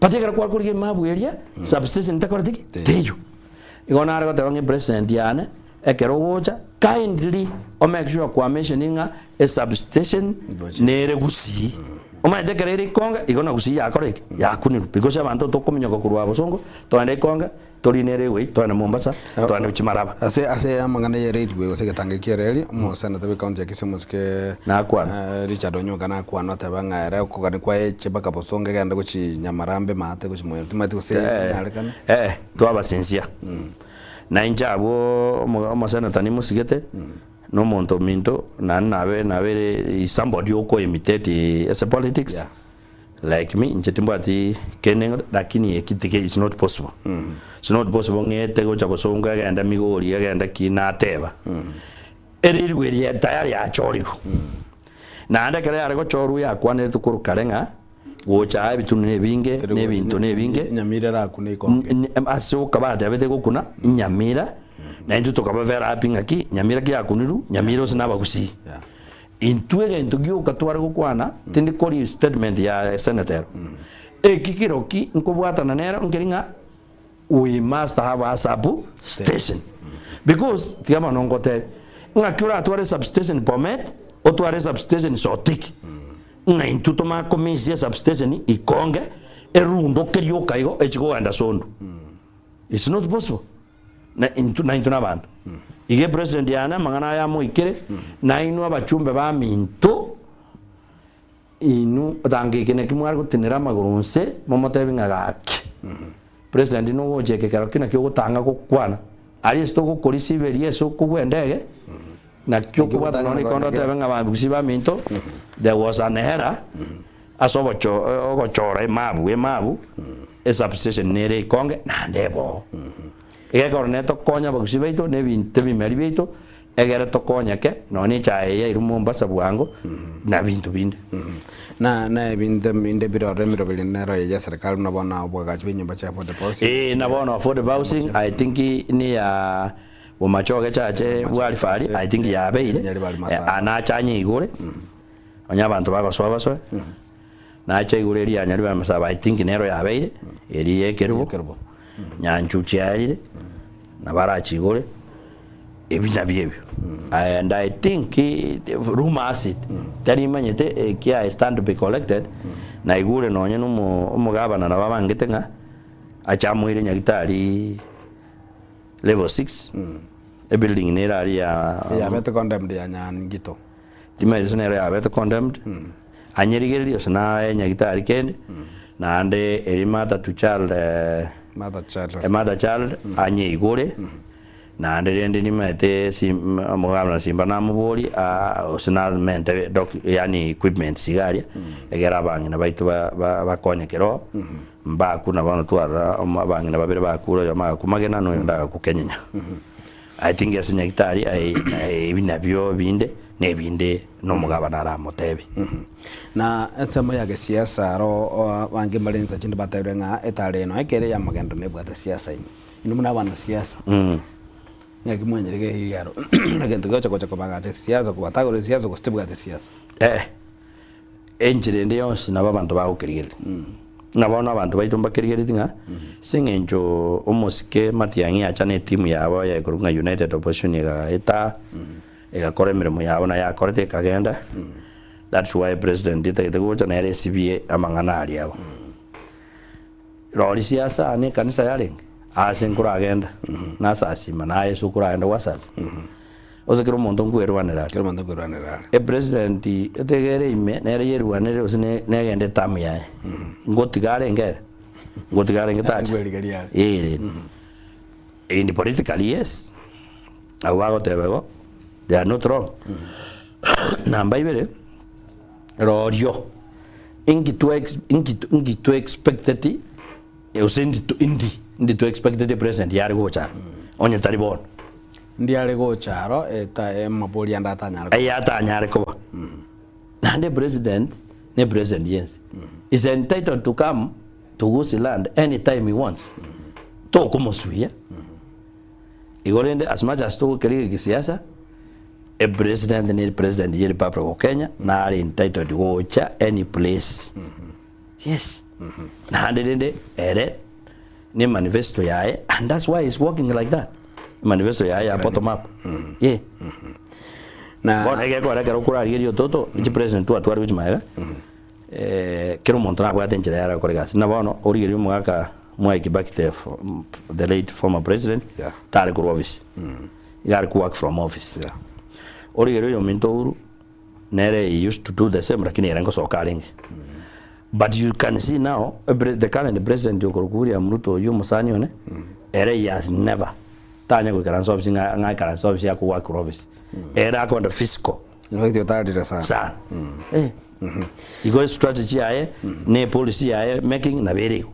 But ekero kware korigia emabu eria substation tekoreti ki? Teiyo. Igo nare goteba ng'a epresident yane ekero ogocha kindly o make sure kwa mention ng'a esubstation nere Gusii. Omanyete ekero ere Ikonge igo na Gusii yakora ki? Yakunirwe because abanto tokominyoka korwa Bosongo togende Ikonge Torine railway, twende Mombasa, twende gochia Maraba. Ase ase amang'ana ye railway gose egetango ekia ereri, omoseneta bwe county ya Kisumu osike Nakwana. Richard Onyonka nakwana oteba ng'a ere okogania kwaye eche mpaka Bosongo egende gochi Nyamarambe maate gochi Moyore timanyeti gose enyarekane. Eh, twabasinsia. Na inche abwo omo omoseneta nimosigete, na omonto ominto, naende nabe nabere is somebody oko imitate ase politics. Yeah. Like me inche timbwati kende lakini eki tike it's not possible it's not possible ng'ete gocha bosongo egende migori egende ki nateba erirwe eria tayari yachorirwe naende ekero yare gochorwa yakwaneretwe korwa kare ng'a gocha aa ebitunu na ebinge na ebinto na ebinge Nyamira erakune ikonge. Ase okabatebete gokuna Nyamira na intwe tokaba very happy ng'aki Nyamira kiakunirwe Nyamira ase nabagusii. Yeah. Intwe egento gioka tware gokwana, tindi kori statement ya senator ero. Eki keroki nkobwatana nero nkeri ng'a we must have a sub station. Because tiga bono ngotebi, ng'aki oratware sub station Bomet, otware sub station Sotik, ng'a intwe tomanye komisia sub station Ikonge, erundoke rioka igo echi kogenda Sondu. It's not possible. Na intwe na intwe nabanto. Iga epresident yane amang'ana aya amoikere, nainwe abachumbe baminto, inwe tanga eke naki mware gotenera amagoro nse, momotebi ng'a gaki. President nogocha eke kero ki naki ogotanga gokwana, aria ase togokorisiba eria ase okogwa endege, naki okobwata nonya rikondo otebe ng'a bagusi baminto, there was an error, ase obocho ogochora emabu emabu, esubstation nere ikonge naende eboo. Egekoro nere tokonya abagusii baito na ebinto ebimeri biaito, egere tokonyeke nonya na echae eye yairwe Mombasa bwango na binto binde. Na na ebinto binde birore emeroberi nero eye ya serikali buna bono obwagachi bwe enyomba chia affordable housing. Ee, na bono affordable housing I think neya Bomachoge chache bwarifari I think yabeire, Nyaribari Masaba. nache anyeigore. Onye abanto bagosoa basoe, nacha igoro eria ya Nyaribari Masaba I think nero yabeire, eria ya Ekerubo, Ekerubo. Nyanchuchi yaerire, nabo arache igore, ebi nabio ebio. And I think rumour has it, tari manyete eki I stand to be corrected, naigure nonye na omo omogabana nabo abangete ng'a, ache amoire nyagitari level 6, ebuilding nere aria ya Yabete condemned ya Nyangito. Timanyeti nere yabete condemned, anyerigererie gose naye nyagitari kende, naende eria mother to child Mother child a mother child anyeigore, naende rende nimaete sim omogabana Simba namoborie gose namente doc yaani equipments iga aria, egere abang'ina baito ba- ba- bakonyekere oo, mbakure na bono twarora omo abang'ina babere bakure oyomo agakwa Magena na oyonde agakwa Kenyenya. I think ase nyagitari ebi nabio binde na ebinde na omogabana aramotebi. Na ensemo ya gesiasa aro abange mbare insa chinde batebire ng'a etari eno ekere y'amagendo nebwate siasa ime. Inwe buna abanasiasa, ng'aki mwanyarigereirie aro egento gegocha gocha kobagacha siasa kobatagora siasa gose tebwati siasa? Eh, Enchera ende yonsi nabo abanto bagokerigereria. Ng'a bono abanto baito mbakerigeretie ng'a ase eng'encho omosike Matiang'i acha na etimu yabo eye ekorokwa ng'a United Opposition egaeta, egakora emeremo yabo naye yakorete ekagenda, that's why president etagete gocha nere esibie amang'ana aria abo. Rori siasa na ekanisa yarenge, ase nkoragenda, nasasima, naye ase okoragenda gwasasima. Gose kera omonto nkwerwanera are. Kera omonto nkwerwanera are. Epresident etegere ime nere yerwanere gose ne negende eterm yaye. Ngotiga arenge ere? Ngotiga arenge tacha? Nkwerigeria are. Ee rende. In politically yes, abwo bagoteba igo, they are not wrong. Namba ibere, rorio, inki twa ex inki inki twa expecteti gose indi indi indi twa expecteti epresident yare gocha aro, onye tari bono. Ndiare gocha aro eta amabori ande atanyare koba. Eye atanyare koba. Naende epresident ne president yense is entitled to come to Gusii land any time he wants. Tokomosuia. Igo rende as much as togokeria egesiasa, epresident ne president ye republic of Kenya nare entitled gocha any place. Yes. Naende rende ere ne manifesto yaye and that's why he's working like that. Manifesto yaye ya bottom up. Yeah. Na Bono egekora ekero okorarigeria ototo, chipresident twatwarire gochia magega, kera omonto nabwate enchera yare gokora egasi. Buna bono, origereria omogaka Mwai Kibaki the the late former president, Yeah. tare korwa office. Iga are ko work from office. Yeah. Origereria oyominto Uhuru, nere he used to do the same lakini ere ngosoka arenge. But you can see now, the current president okorokwa William Ruto oyio omosani one, ere he has never tanya goikaransa office ng'a ng'a aikaranse office ya kogoaka korwa office. Ere akoenda physical In fact otarire sana. sana. Eh. Igo estrategy yaye ne epolicy yaye making nabo ere igo.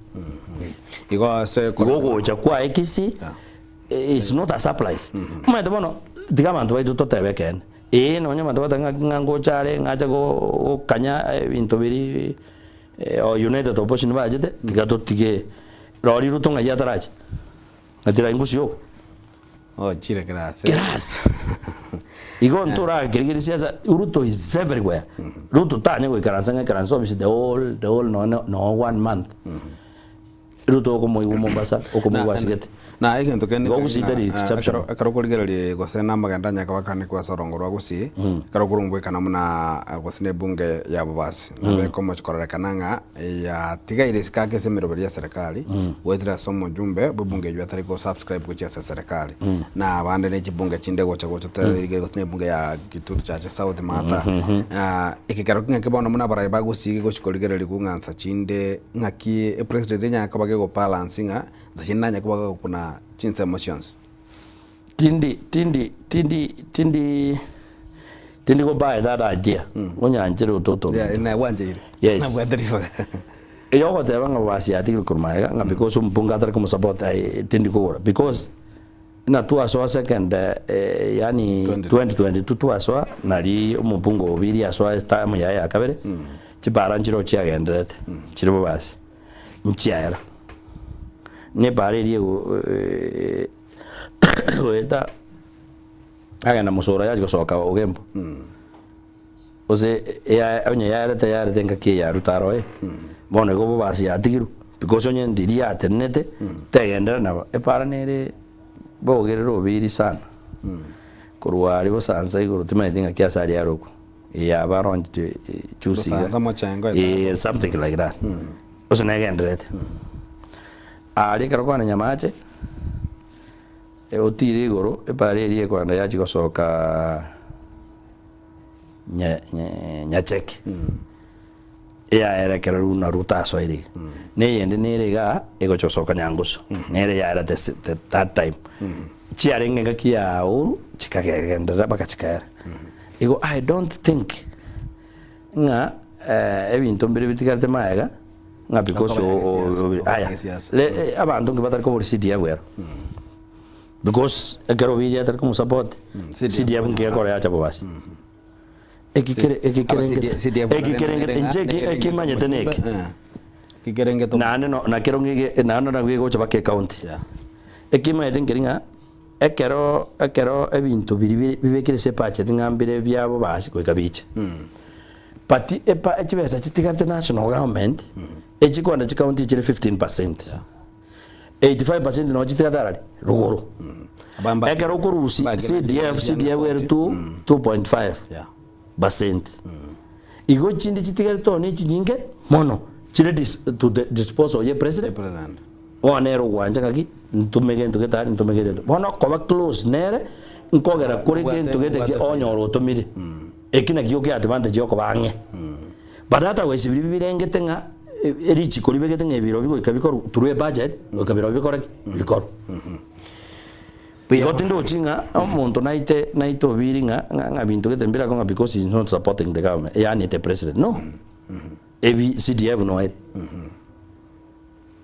Igo ase Igo ogocha kwaye Kisii Yeah. is not a surprise. Omanyete bono tiga abanto baito totebe ekeene. Ee nonye abanto bagoteba ng'a ng'a ngocha are ng'ache gokanya ebinto biria United Opposition bachete, tiga totige rori Ruto ng'ai atarache? Ng'a tira ingusi yoka. Ochire kera ase. Kera ase. Igo ntorakerigeria siasa, Ruto is everywhere. Ruto tanya goikaransa ng'a ekaranse office the whole the whole nonye no one month. Ruto okomoigwa Mombasa, okomoigwa asigete. Na egento kende Igo gusii tari ekero exceptional. ekero okorigereria gose na amagendo anya akabakane ase orongo rwa gusii, ekero okorongwekana buna gose na ebunge ya Bobasi, nabo ekomochi kororekana ng'a yatigaire isiko ake ase emeroberi ya serikali, goetera ase omojumbe bwe ebunge eywo atari go subscribe gochia ase eserekari. Na abande ne chibunge chinde gocha gocha torigereria gose na ebunge ya Kitui Chache South Maata, ekekero ng'aki bono buna abarai ba gusii gochi korigereria kung'ansa chinde ng'aki epresident enyare koba gego balance ng'a nsa chinde nanye koba gagokuna chinsemo chionsi. Tindi tindi tindi tindi tindi go buy that idea onyanchere ototo Yeah, nagwancheire. Yes. Nabwate ribaga. Eyo ogoteba ng'a bobasi yatigire korwa magega ng'a because omopunga atari komosupport aye tindi kogora because ng'a twasoa second eh, yaani 2022 twasoa nari omopunga Obiri asoa eterm yaye ya kabere chipara nchire chiagenderete chire bobasi nchiaera. Nepara eria ego goeta agenda mosoro yachia gosoka Ogembo. Gose eya onye yarete yarete engaki eye ya Ruto aroe, bono igo bobasi yatigirwe because onye ndiria yatenenete tegenderera nabo epara nere bogerere obeiri sana korwa aria bosansa igoro timanyeti ng'aki ase aria arokwa eyaba aronchete juzi iga Bosansa mochengo etara. eh something like that gose negendererete. Aria ekero kwane Nyamache. Otire igoro, epara eria ekwanda yachia gosoka Nyacheki, eyaera ekero runa rutasoire iga. Na eyende nere igaa egocha gosoka Nyangusu, nere yaera the the that time. Chiarenge engaki ya Uhuru chikagenderera mpaka chikaera. Igo I don't think ng'a ebinto mbire bitigarete magega ng'a because Okoba ya gesiasa, okoba ya aya gesiasa. le abanto nki batari kobora CDF ero because ekero obiria atari komosupport CDF CDF nki ekora yacha bobasi eki kere eki Aba kerengete CDF eki kerengete inche eki ekimanyete neke Kikerengete naende no nakero ng'ige naende nabwo egocha mpaka ecounty Yeah. ekimanyete nkeri ng'a Ekero ekero ebinto biria bire bibekire ase ebudget ng'a mbire biabo basi goika biche. But epa chibesa chitigarete national government, echikwenda chicounty chire 15%. 85% nabo chitigarete arari? Rogoro. Abamba- Ekero okorusia Bagera CDF, chibesa CDF ere 2, 2.5 Yeah. percent. Igo chinde chitigarete oo ne chinyinge mono, chire dis to the disposal ye president. President. Bono nere ogwancha ng'aki, ntume gento getari, ntume gento. Bono okoba close nere, Nkogera kore Obwate- gento gete obwate faida. onyora otomire. Eki nakio kia advantage yokoba ang'e. But otherwise biria birengete ng'a erichiko ribegete ng'a ebiro bigoika bikorwe through a budget, goika birobio bikore ki? Bikorwe. Igo tindochi ng'a omonto naite naite obiri ng'a ng'a binto gete mbirako ng'a because he is not supporting the government, yaani the president, no. Ebi CDF noere.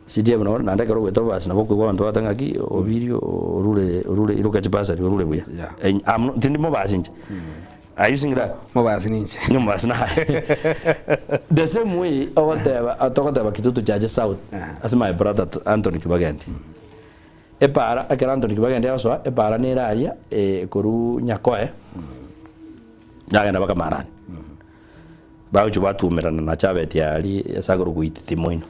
CDF noro naende ekero ogoeta obasi nabo okoigwa abanto bagoteba ng'aki obiri orure orure iroka chibasari orure buya. Yeah. Eny- I'm not- tindi mobasi inche. Are you seeing that? Mobasi ninche. Ni omobasi naye. The same way ogoteba togoteba Kitutu Chache South ase my brother Anthony Kibagendi. Epaara, ekero Anthony Kibagendi agosoa, epaara nere aria korwa Nyakoe, yagenda mpaka Marani. Bagochia batuomerana na Chabeti aria ase akorokwa Goititi moino.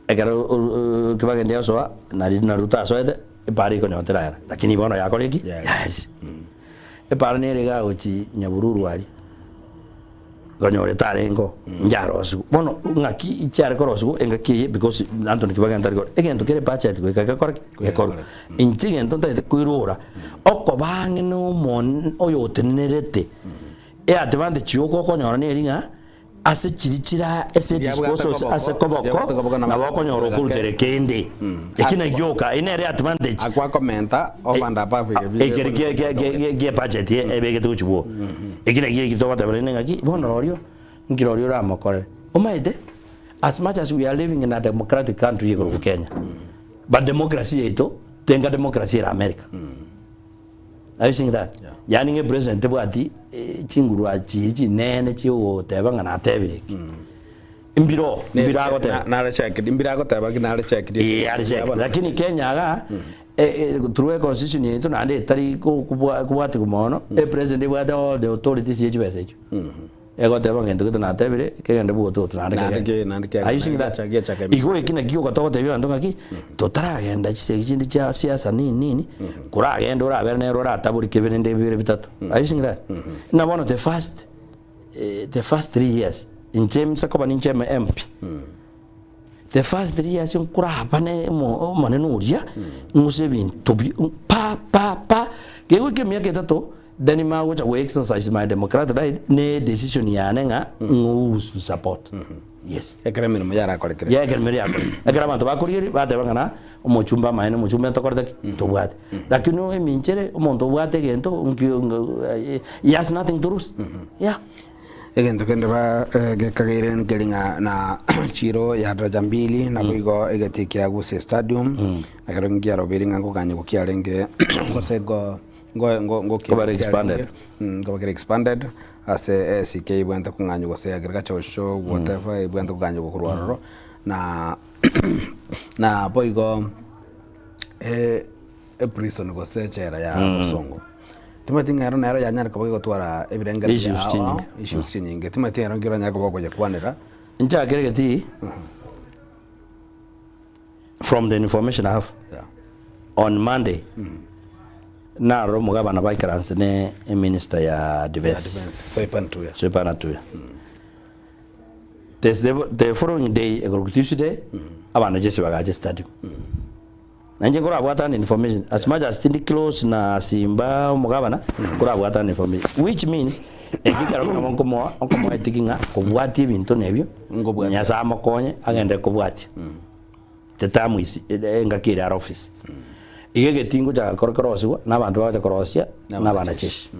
Ekero Kibagendi agosoa, nari na Ruto asoete, epaara ekonyora teraera, lakini bono yakorire ki? Yaerire. Epaara nere iga agochia Nyabururu aria. Nkonyora etarenge oo, ncharosigwe. Bono ng'aki chiare korosigwa engaki eye because Anthony Kibaki tari korora. Egento kere budget goika gekore ki? Gekorwe. Inche egento ntagete koirora, okoba ang'e na omon oyotenenerete eadvantage yoka okonyora neri ng'a ase chiria chira ase Riabwate disposals koboko, ase koboko, riabwate koboko nabo nabo okonyora okorutere kende. Eki naki gioka, eye nere advantage. Akwa komenta over and above Ekeri kie kie kie kie budget ebegete gochia bwogo. Eki naki eki togoteba rende ng'aki, bono rorio, nki rorio oramokorere. Omanyete, as much as we are living in a democratic country ekorokwa Kenya, but democracy yaito, tenga democracy ere America. Are you seeing that? Yeah. Yaani ng'a epresident tebwati chinguru achiiri chinene chiogoteba ng'a natebire eki. Mbiro, mbiro agoteba. Nare checked, mbiro agoteba ki nare checked. Ee, are checked. Lakini Kenya iga, through e constitution yaito naende etari kobwatigwa mono, epresident ebwate all the authorities ye chibesa echio. Egoteba ng'a gento gete natebire, kegende bwototo naende Naende kegende. ke- naende kegende, Are you seeing naende that? gecha- gecha kembe. Igo eki nakio ogotogotebia abanto ng'aki, totaragenda chisegi chinde chia siasa nini nini, koragende orabere nere oratabori kebe rende bibere bitato. Are you seeing that? Buna bono the first, the first 3 years, inche nse koba ninche MP, the first 3 years nkorabane omo omonene oria, ng'use ebinto bi pa pa pa, kegoika emiaka etato, then magocha go exercise my democratic right, ne decision yane ng'a ng'o support, yes. Ekero emeremo yarakorekire. Yeah, ekero emeremo yakorekire. Ekero abanto bakorigereria, bateba ng'a na omochumba amaene, omochumba ntokorete ki? Ntobwate. Lakini eminchere, omonto obwate egento, nki he has nothing to lose, yeah. Egento kende ba gekageire nkeri ng'a na chiro ya daraja mbili naboigo egetii kia Gusii Stadium ekero nkiarobeire ng'a nkoganyigwa kiarenge gose ngo ngo ngo ngoki Kobare expanded. nkoba kere expanded ase ACK ebwenerete kong'anywa gose agriculture show whatever ebwenerete koganyigwa korwa ororo na na boigo eprison gose echela ya bosongo. Timanyeti ng'a ero nero yanyare koba egotwara ebirengererio Issues ao chinyinge. ao, issues chinyinge. Timanyeti ero nki oranyare koba okoyekwanera. Nchakere getii from the information I have Yeah. on Monday narora omogabana baikaranse ne eminister ya defense Defense, Soipan Tuya. Soipan Tuya. The, the, the following day ekorokwa Tuesday abana jeshi bagacha stadium Nainche nkorabwatane information as much as tindi close na Simba omogabana, nkorabwatane information which means eki ekero nabo nkomoa nkomoa etiki ng'a kobwatia ebinto na ebio Nkobwatia. Nyasaye amokonye agende kobwatia tetamoisi engaki ere are office. Iga egetii ngochaka kore korosiwa na abanto bagocha korosia na abanajeshi.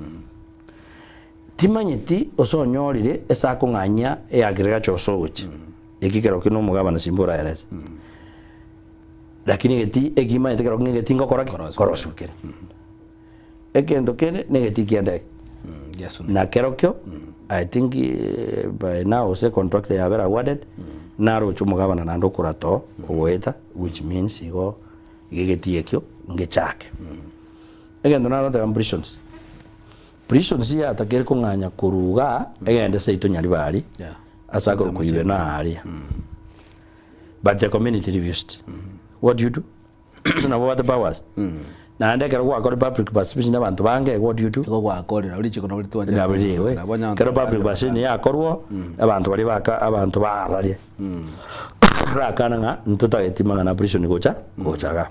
Timanyeti ase onyorire ase akong'anyia eagriculture ase ogochia eki ekero kio na omogabana Simba oraerese. Lakini egetii ekimanyete kero ng'a egetii ngokora ki? Koroswa. Koroswa kere. Egento kende na egetii kia endege. Yes, Na kerokio, I think eh, by now ase contract yabere awarded, naroche omogabana naende okorata oo, ogoeta, which means igo iga egetii ekio ngechake. Egento nagoteba prisons, prisons yatakeire kong'anya korwa igaa, egende seito Nyaribari, Yeah. ase akorokwa Ibena aria. But the community refused. What do you do? Ase nabo obwate powers. Naende ekero gwakora public participation na abanto bange, what do you do? Igo gwakorire richiko nabo ritwanchete. Nabo riwe. Nabo onye Ekero public participation yakorwo, abanto baria baka abanto babaria. Bakana ng'a ntotageti mang'ana a prison gocha gocha igaa.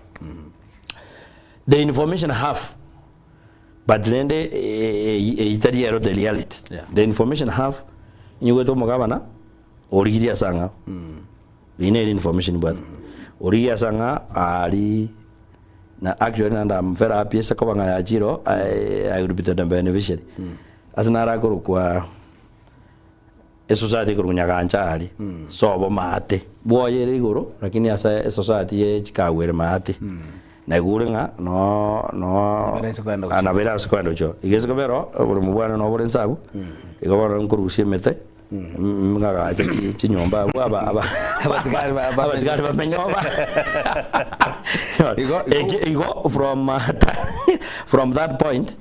The information I have. But rende eyio tari ero the reality. Yeah. The information I have, inyigwete omogabana origirie ase ang'ao. Eyio nere information mbwate. Origirie ase ang'ao aria na actually naende am very happy ase koba ng'a yachire oo, I will be the beneficiary. Ase narakorokwa esociety ekorokwa Nyagancha aria, sobo maate, bwoye ere igoro lakini ase esociety ye chikagu ere maate. Naigure ng'a noo noo Nabo ere ase koenda gochia. nabo ere ase koenda gochia. Iga ase kobera oo, oboremo bwane nobore inse abwo, igo bono nkorusia emete, ng'agache chi chinyomba abwo aba aba Abasigari ba- ba- abasigari bamenye oba. Igo- igo- Eki igo from from that point,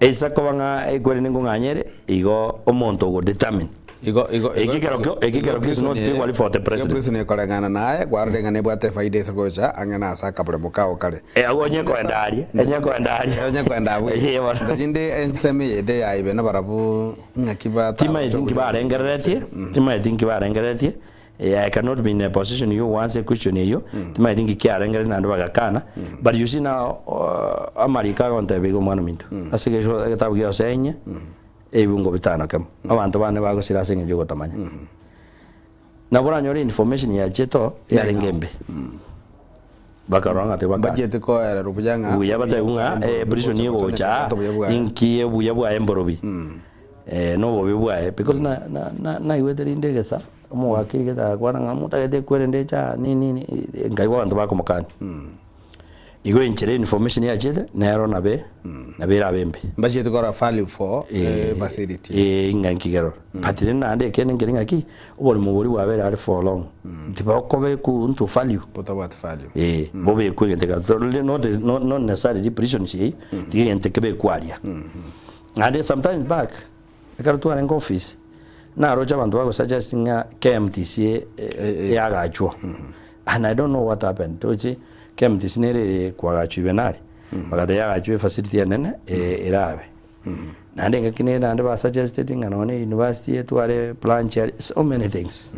Ase koba ng'a ekweri ninkong'anyere, igo omonto ogodetermine. Igo igo Eki kerokio eki kerokio is not purely for the Igo president. prison ekoreng'ana naye kwarorire ng'a nebwate efaida ase gocha ang'e na ase akaboremo kao kare. Eh, agwo onye koenda aria, onye koenda aria. Onye koenda abwo. Eeh bono. Inche chinde ensemo eye ende ya ibe nabarabwo ng'aki bata Timaeti nki barengereretie, timaeti nki barengereretie, I cannot be in a position you once a question eyio, timaeti nki kiarengereretie naende bagakana, but you see now amariko agontebia iga omwana ominto, ase egesho egetabu gia Hosea inye, ebibungo bitano kemo, abanto bane bagosira ase eng'encho yogotamanya. Nabo oranyore information yachete oo, yarenge embe. Bakarora ng'a tibakana. Mbachiete koererwa buya ng'a Buya batebiwe ng'a eh, prison egocha aa, inki obuya bwaye mborobi eh, na obobe bwaye because na na na naigwete rinde egesa omogaka erigete agakwana ng'a motagete ekwerende eche aa nini nini nkaigwa abanto bakomokania. Igo enchera information yachete nero nabe nabo erabe embe. Mbachiete korora value for facility. Eh, ng'a nki kerora. But rende naende ekeene nkeri ng'aki, oboremo boria bwabeire are for long, tibokobekwa into value. Botabwati value. Eh, bobekwe egento ekero torore not not not necessarily prisons eyio, tiga egento kebekwe aria. Naende sometimes back, ekero twarenge office, naroche abanto bago suggest ng'a KMTC yagachwa, and I don't know what happened, tochi KMTC nere ere koagachwa ibe nari, bagateba yagachwa efacility enene erabe. Naende engaki nere naende ba suggested ng'a nonye university etware branch aria, so many things.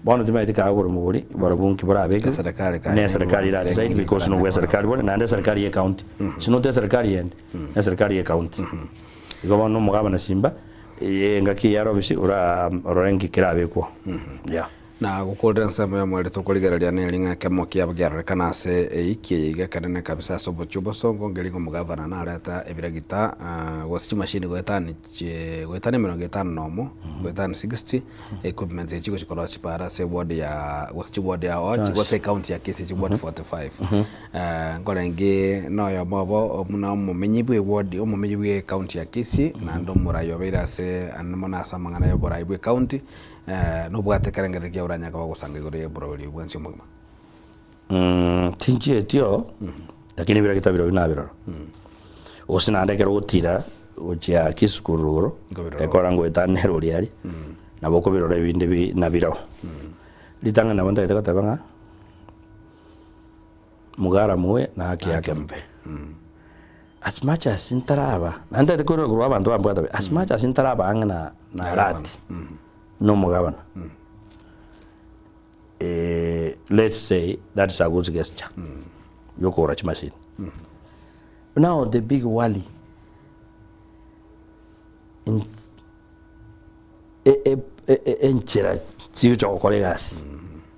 Bono timaeti kae oboremo boria barobwo nki borabekwe, Eserekari kae na eserekari era decide because nobwa eserekari bore naende eserekari ye county, ase not eserekari yende, eserekari ye county. Igo bono omogabana Simba, engaki eye are obisi ora orore nki kerabekwe oo, yeah. Na gokorera ensemo y'omorero tokorigereria neri ng'a ekemo kiabo kiarorekana ase eiki eye iga ekenene kabisa ase obochie obosongo nkeri ng'a omogavana nareta ebiragita gose chimashini goetani chie goetani emerongo etano na omo goetani 60 equipments echi chigochi korwa chipara ase eward ya gose chiward ya ochi gose ecounty ya Kisii chiward 45. Nkorenge noyomo obo buna omomenyi bwe eward omomenyi bwe ecounty ya Kisii naende omorai obeire ase ande mono ase amang'ana ya oborai bwe ecounty. Nobwate ekerengererio kia oranyare koba ogosanga igoro y'oborori bwensi omogima? Tinchieti oo, lakini bire gita birobio nabirora. Gose naende ekero ogotira gochia Kisukuru rogoro, Nkobirora. ekora ngoetana erori aria, nabo okobirora ebinde bi nabiroo. Ritang'ani nabo ntagete goteba ng'a, mugara moe na haki yake mbe. As much as ntaraba, naende ntagete koirora korwa abanto bambwate buya, as much as ntaraba ang'e na na Arati, na omogabana, let's say that is a good gesture, ya okogora chimashini. Now the big worry, in- e- e- e- e- enchera chigocha gokora egasi,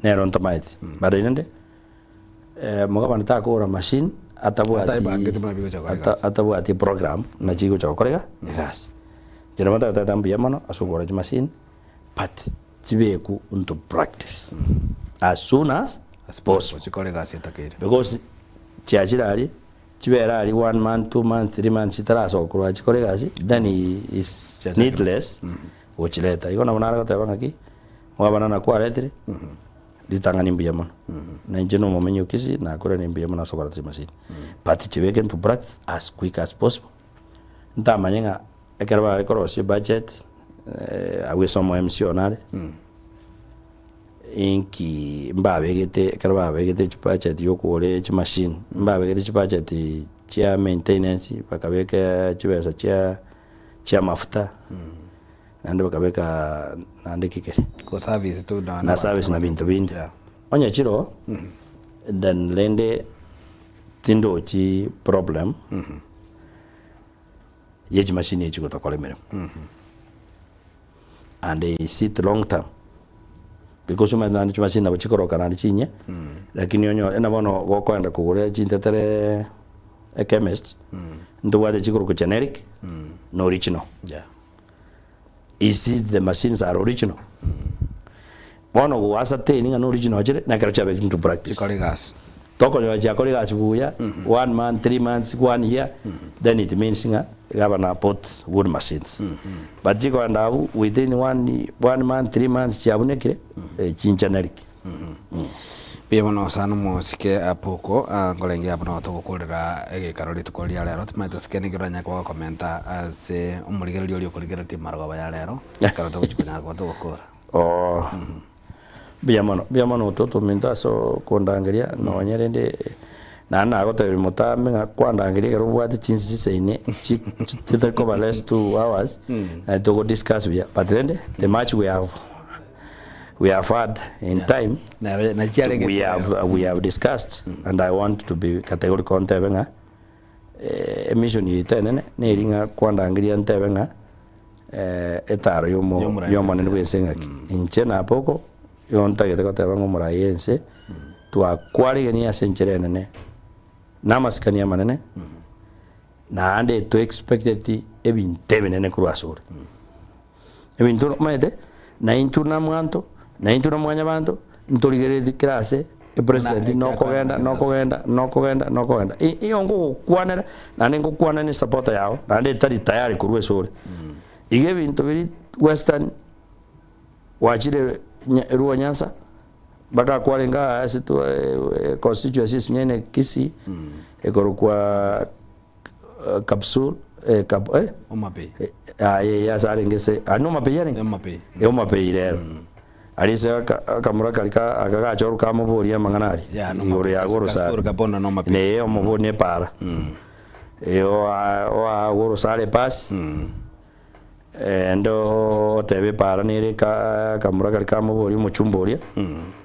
nero ntomaeti, but rende. Omogabane takogora machine atabwati Ataebangete buna bigocha gokora egasi. atabwati eprogram buna chigocha gokora iga egasi. Inche nabo ntagoteba mbuya mono ase okogora chimachine but chibekwe into practice as soon as possible. Chikore egasi etakeire. Because chiachire aria, chibere aria one month, two months, three months chitarasoka korwa chikore egasi then is needless gochireta. Igo nabo nare goteba ng'aki, omogabane nakwaretire. Ritang'ani mbuya mono, na inche nomomenyi o Kisii nakorire mbuya mono ase okoreta chimasini, but chibeke into practice as quick as possible, ntamanye ng'a ekero bare korosia ebudget abwo ase omo MC one are, inki mbabegete ekero babegete chibudget ya okogora chimashini, mbabegete chibudget chia maintenance, bakabeka chibesa chia chia amafuta. Naende bakabeka naende ki kere? Go service tu na Na service na binto binde. Yeah. Onye chiro, then rende tindochi problem. Ye chimashini echi gotokora emeremo. And they sit long term. Because omanyete naende chimashini nabo chikoroka naende chinyia, lakini onyore buna bono gokoenda kogora chintetere echemist, ntobwate chikorokwa generic na original. Yeah. Is it the machines are original? Bono go ascertain ng'a no original chire, na ekero chiabekire into practice. Chikore egasi. Tokonyora chiakora egasi buya, one month, 3 months, one year, then it means ng'a gavana bought good machines. But chikoenda abwo within one month, 3 months chiabunekire, chingeneric. Mbuya mono sana omosike Apoko, ah, nkorenge abwo nabo togokorera egekaro rituko ria rero, timanyete ase kende oranyare koba gokomenta ase omorigereria oria okorigereretie marogoba ya rero, ekero togochi konyara koba togokora. Oo, mbuya mono, mbuya mono ototominto ase okondangeria nonye rende naende nagotebirie motambe ng'a kwandangeria ekero obwate chinsa chisaine chi chitari koba less 2 hours, naende togo discuss buya, but rende the much we have had in time, Nero nachiarenge we have, we have discussed, and I want to be categorical ntebe ng'a emission yaito enene neri ng'a kwandangeria ntebe ng'a etaro yomo Yomorai yomonene bwa ense ng'aki. Inche naboko igo ntagete goteba ng'a omorai ense twakwarigania ase enchera enene na amasikani amanene, naende to expected ebinto ebinene korwa ase ore. Ebinto omanyete, na intwe na mwanto, na intwe na mwanyabanto, ntorigereretie kera ase epresident nokogenda nokogenda nokogenda nokogenda. Iyo nkogokwanera, naende nkokwana na esupporter yago, naende etari tayari korwa ase ore. Iga ebinto biria western gwachire Luo Nyanza, mpaka kwarenge aa ase constituency esinyaine Kisii, ekorokwa Kapsul, Kap Homa Bay. Aye eye ase arenge ase aria Homa Bay arenge? Homa Bay. Homa Bay rero. Aria ase akamura karia ka aka gachorwa kamoboria amang'ana aria Yeah, no igoro ya gorosare. Kasipur Kabondo na Homa Bay. Neye omoboria epara. Oa gorosare epasi. Ende oteba epara nere akamura karia kamoboria omochumba oria,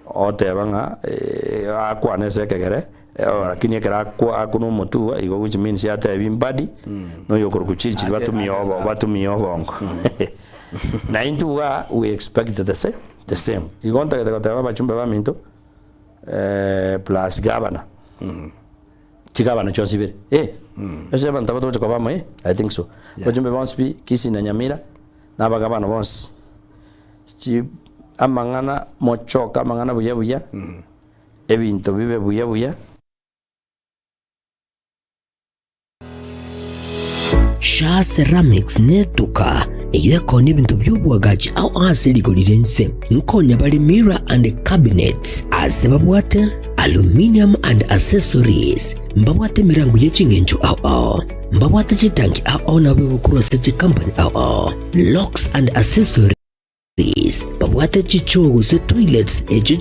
oteba ng'a akwane ase ekegere, lakini ekero akuna omotuga igo which means atebi mbadi, na oyo okorokwa Churchill batumie obo batumie obongo. Na intwe igaa we expect the same the same. Igo ntagete goteba abachumbe baminto plus gavana. Chigabana chionsi ibere eh ase abanto aba togocha koba amo eh I think so. Abachumbe bonsi pi Kisii na Nyamira na abagabana bonsi chi amang'ana mochoke amang'ana buya buya ebinto bibe buya buya. Shaa Ceramics netuka eyio ekonia ebinto bi'oboagachi ao ase rigori ri'ense. Nkonya bare mirror and cabinets ase babwate aluminium and accessories. Mbabwate emerango ye ching'encho ao ao. Mbabwate chitanki ao ao nabo egokorwa ase chicompany ao ao. Locks and accessories. Babwate chichoo gose toilets echio.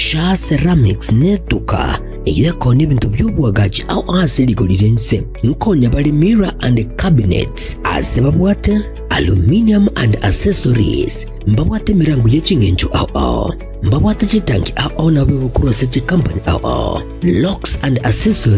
Shaa Ceramics netuka eyio ekonia ebinto bi'oboagachi ao ase rigori ri'ense. Nkonya bare mirror and cabinets ase babwate aluminium and accessories. Mbabwate emerango ye ching'encho ao ao. Mbabwate chitanki ao ao nabo egokorwa ase chikampani ao ao. Locks and accessories.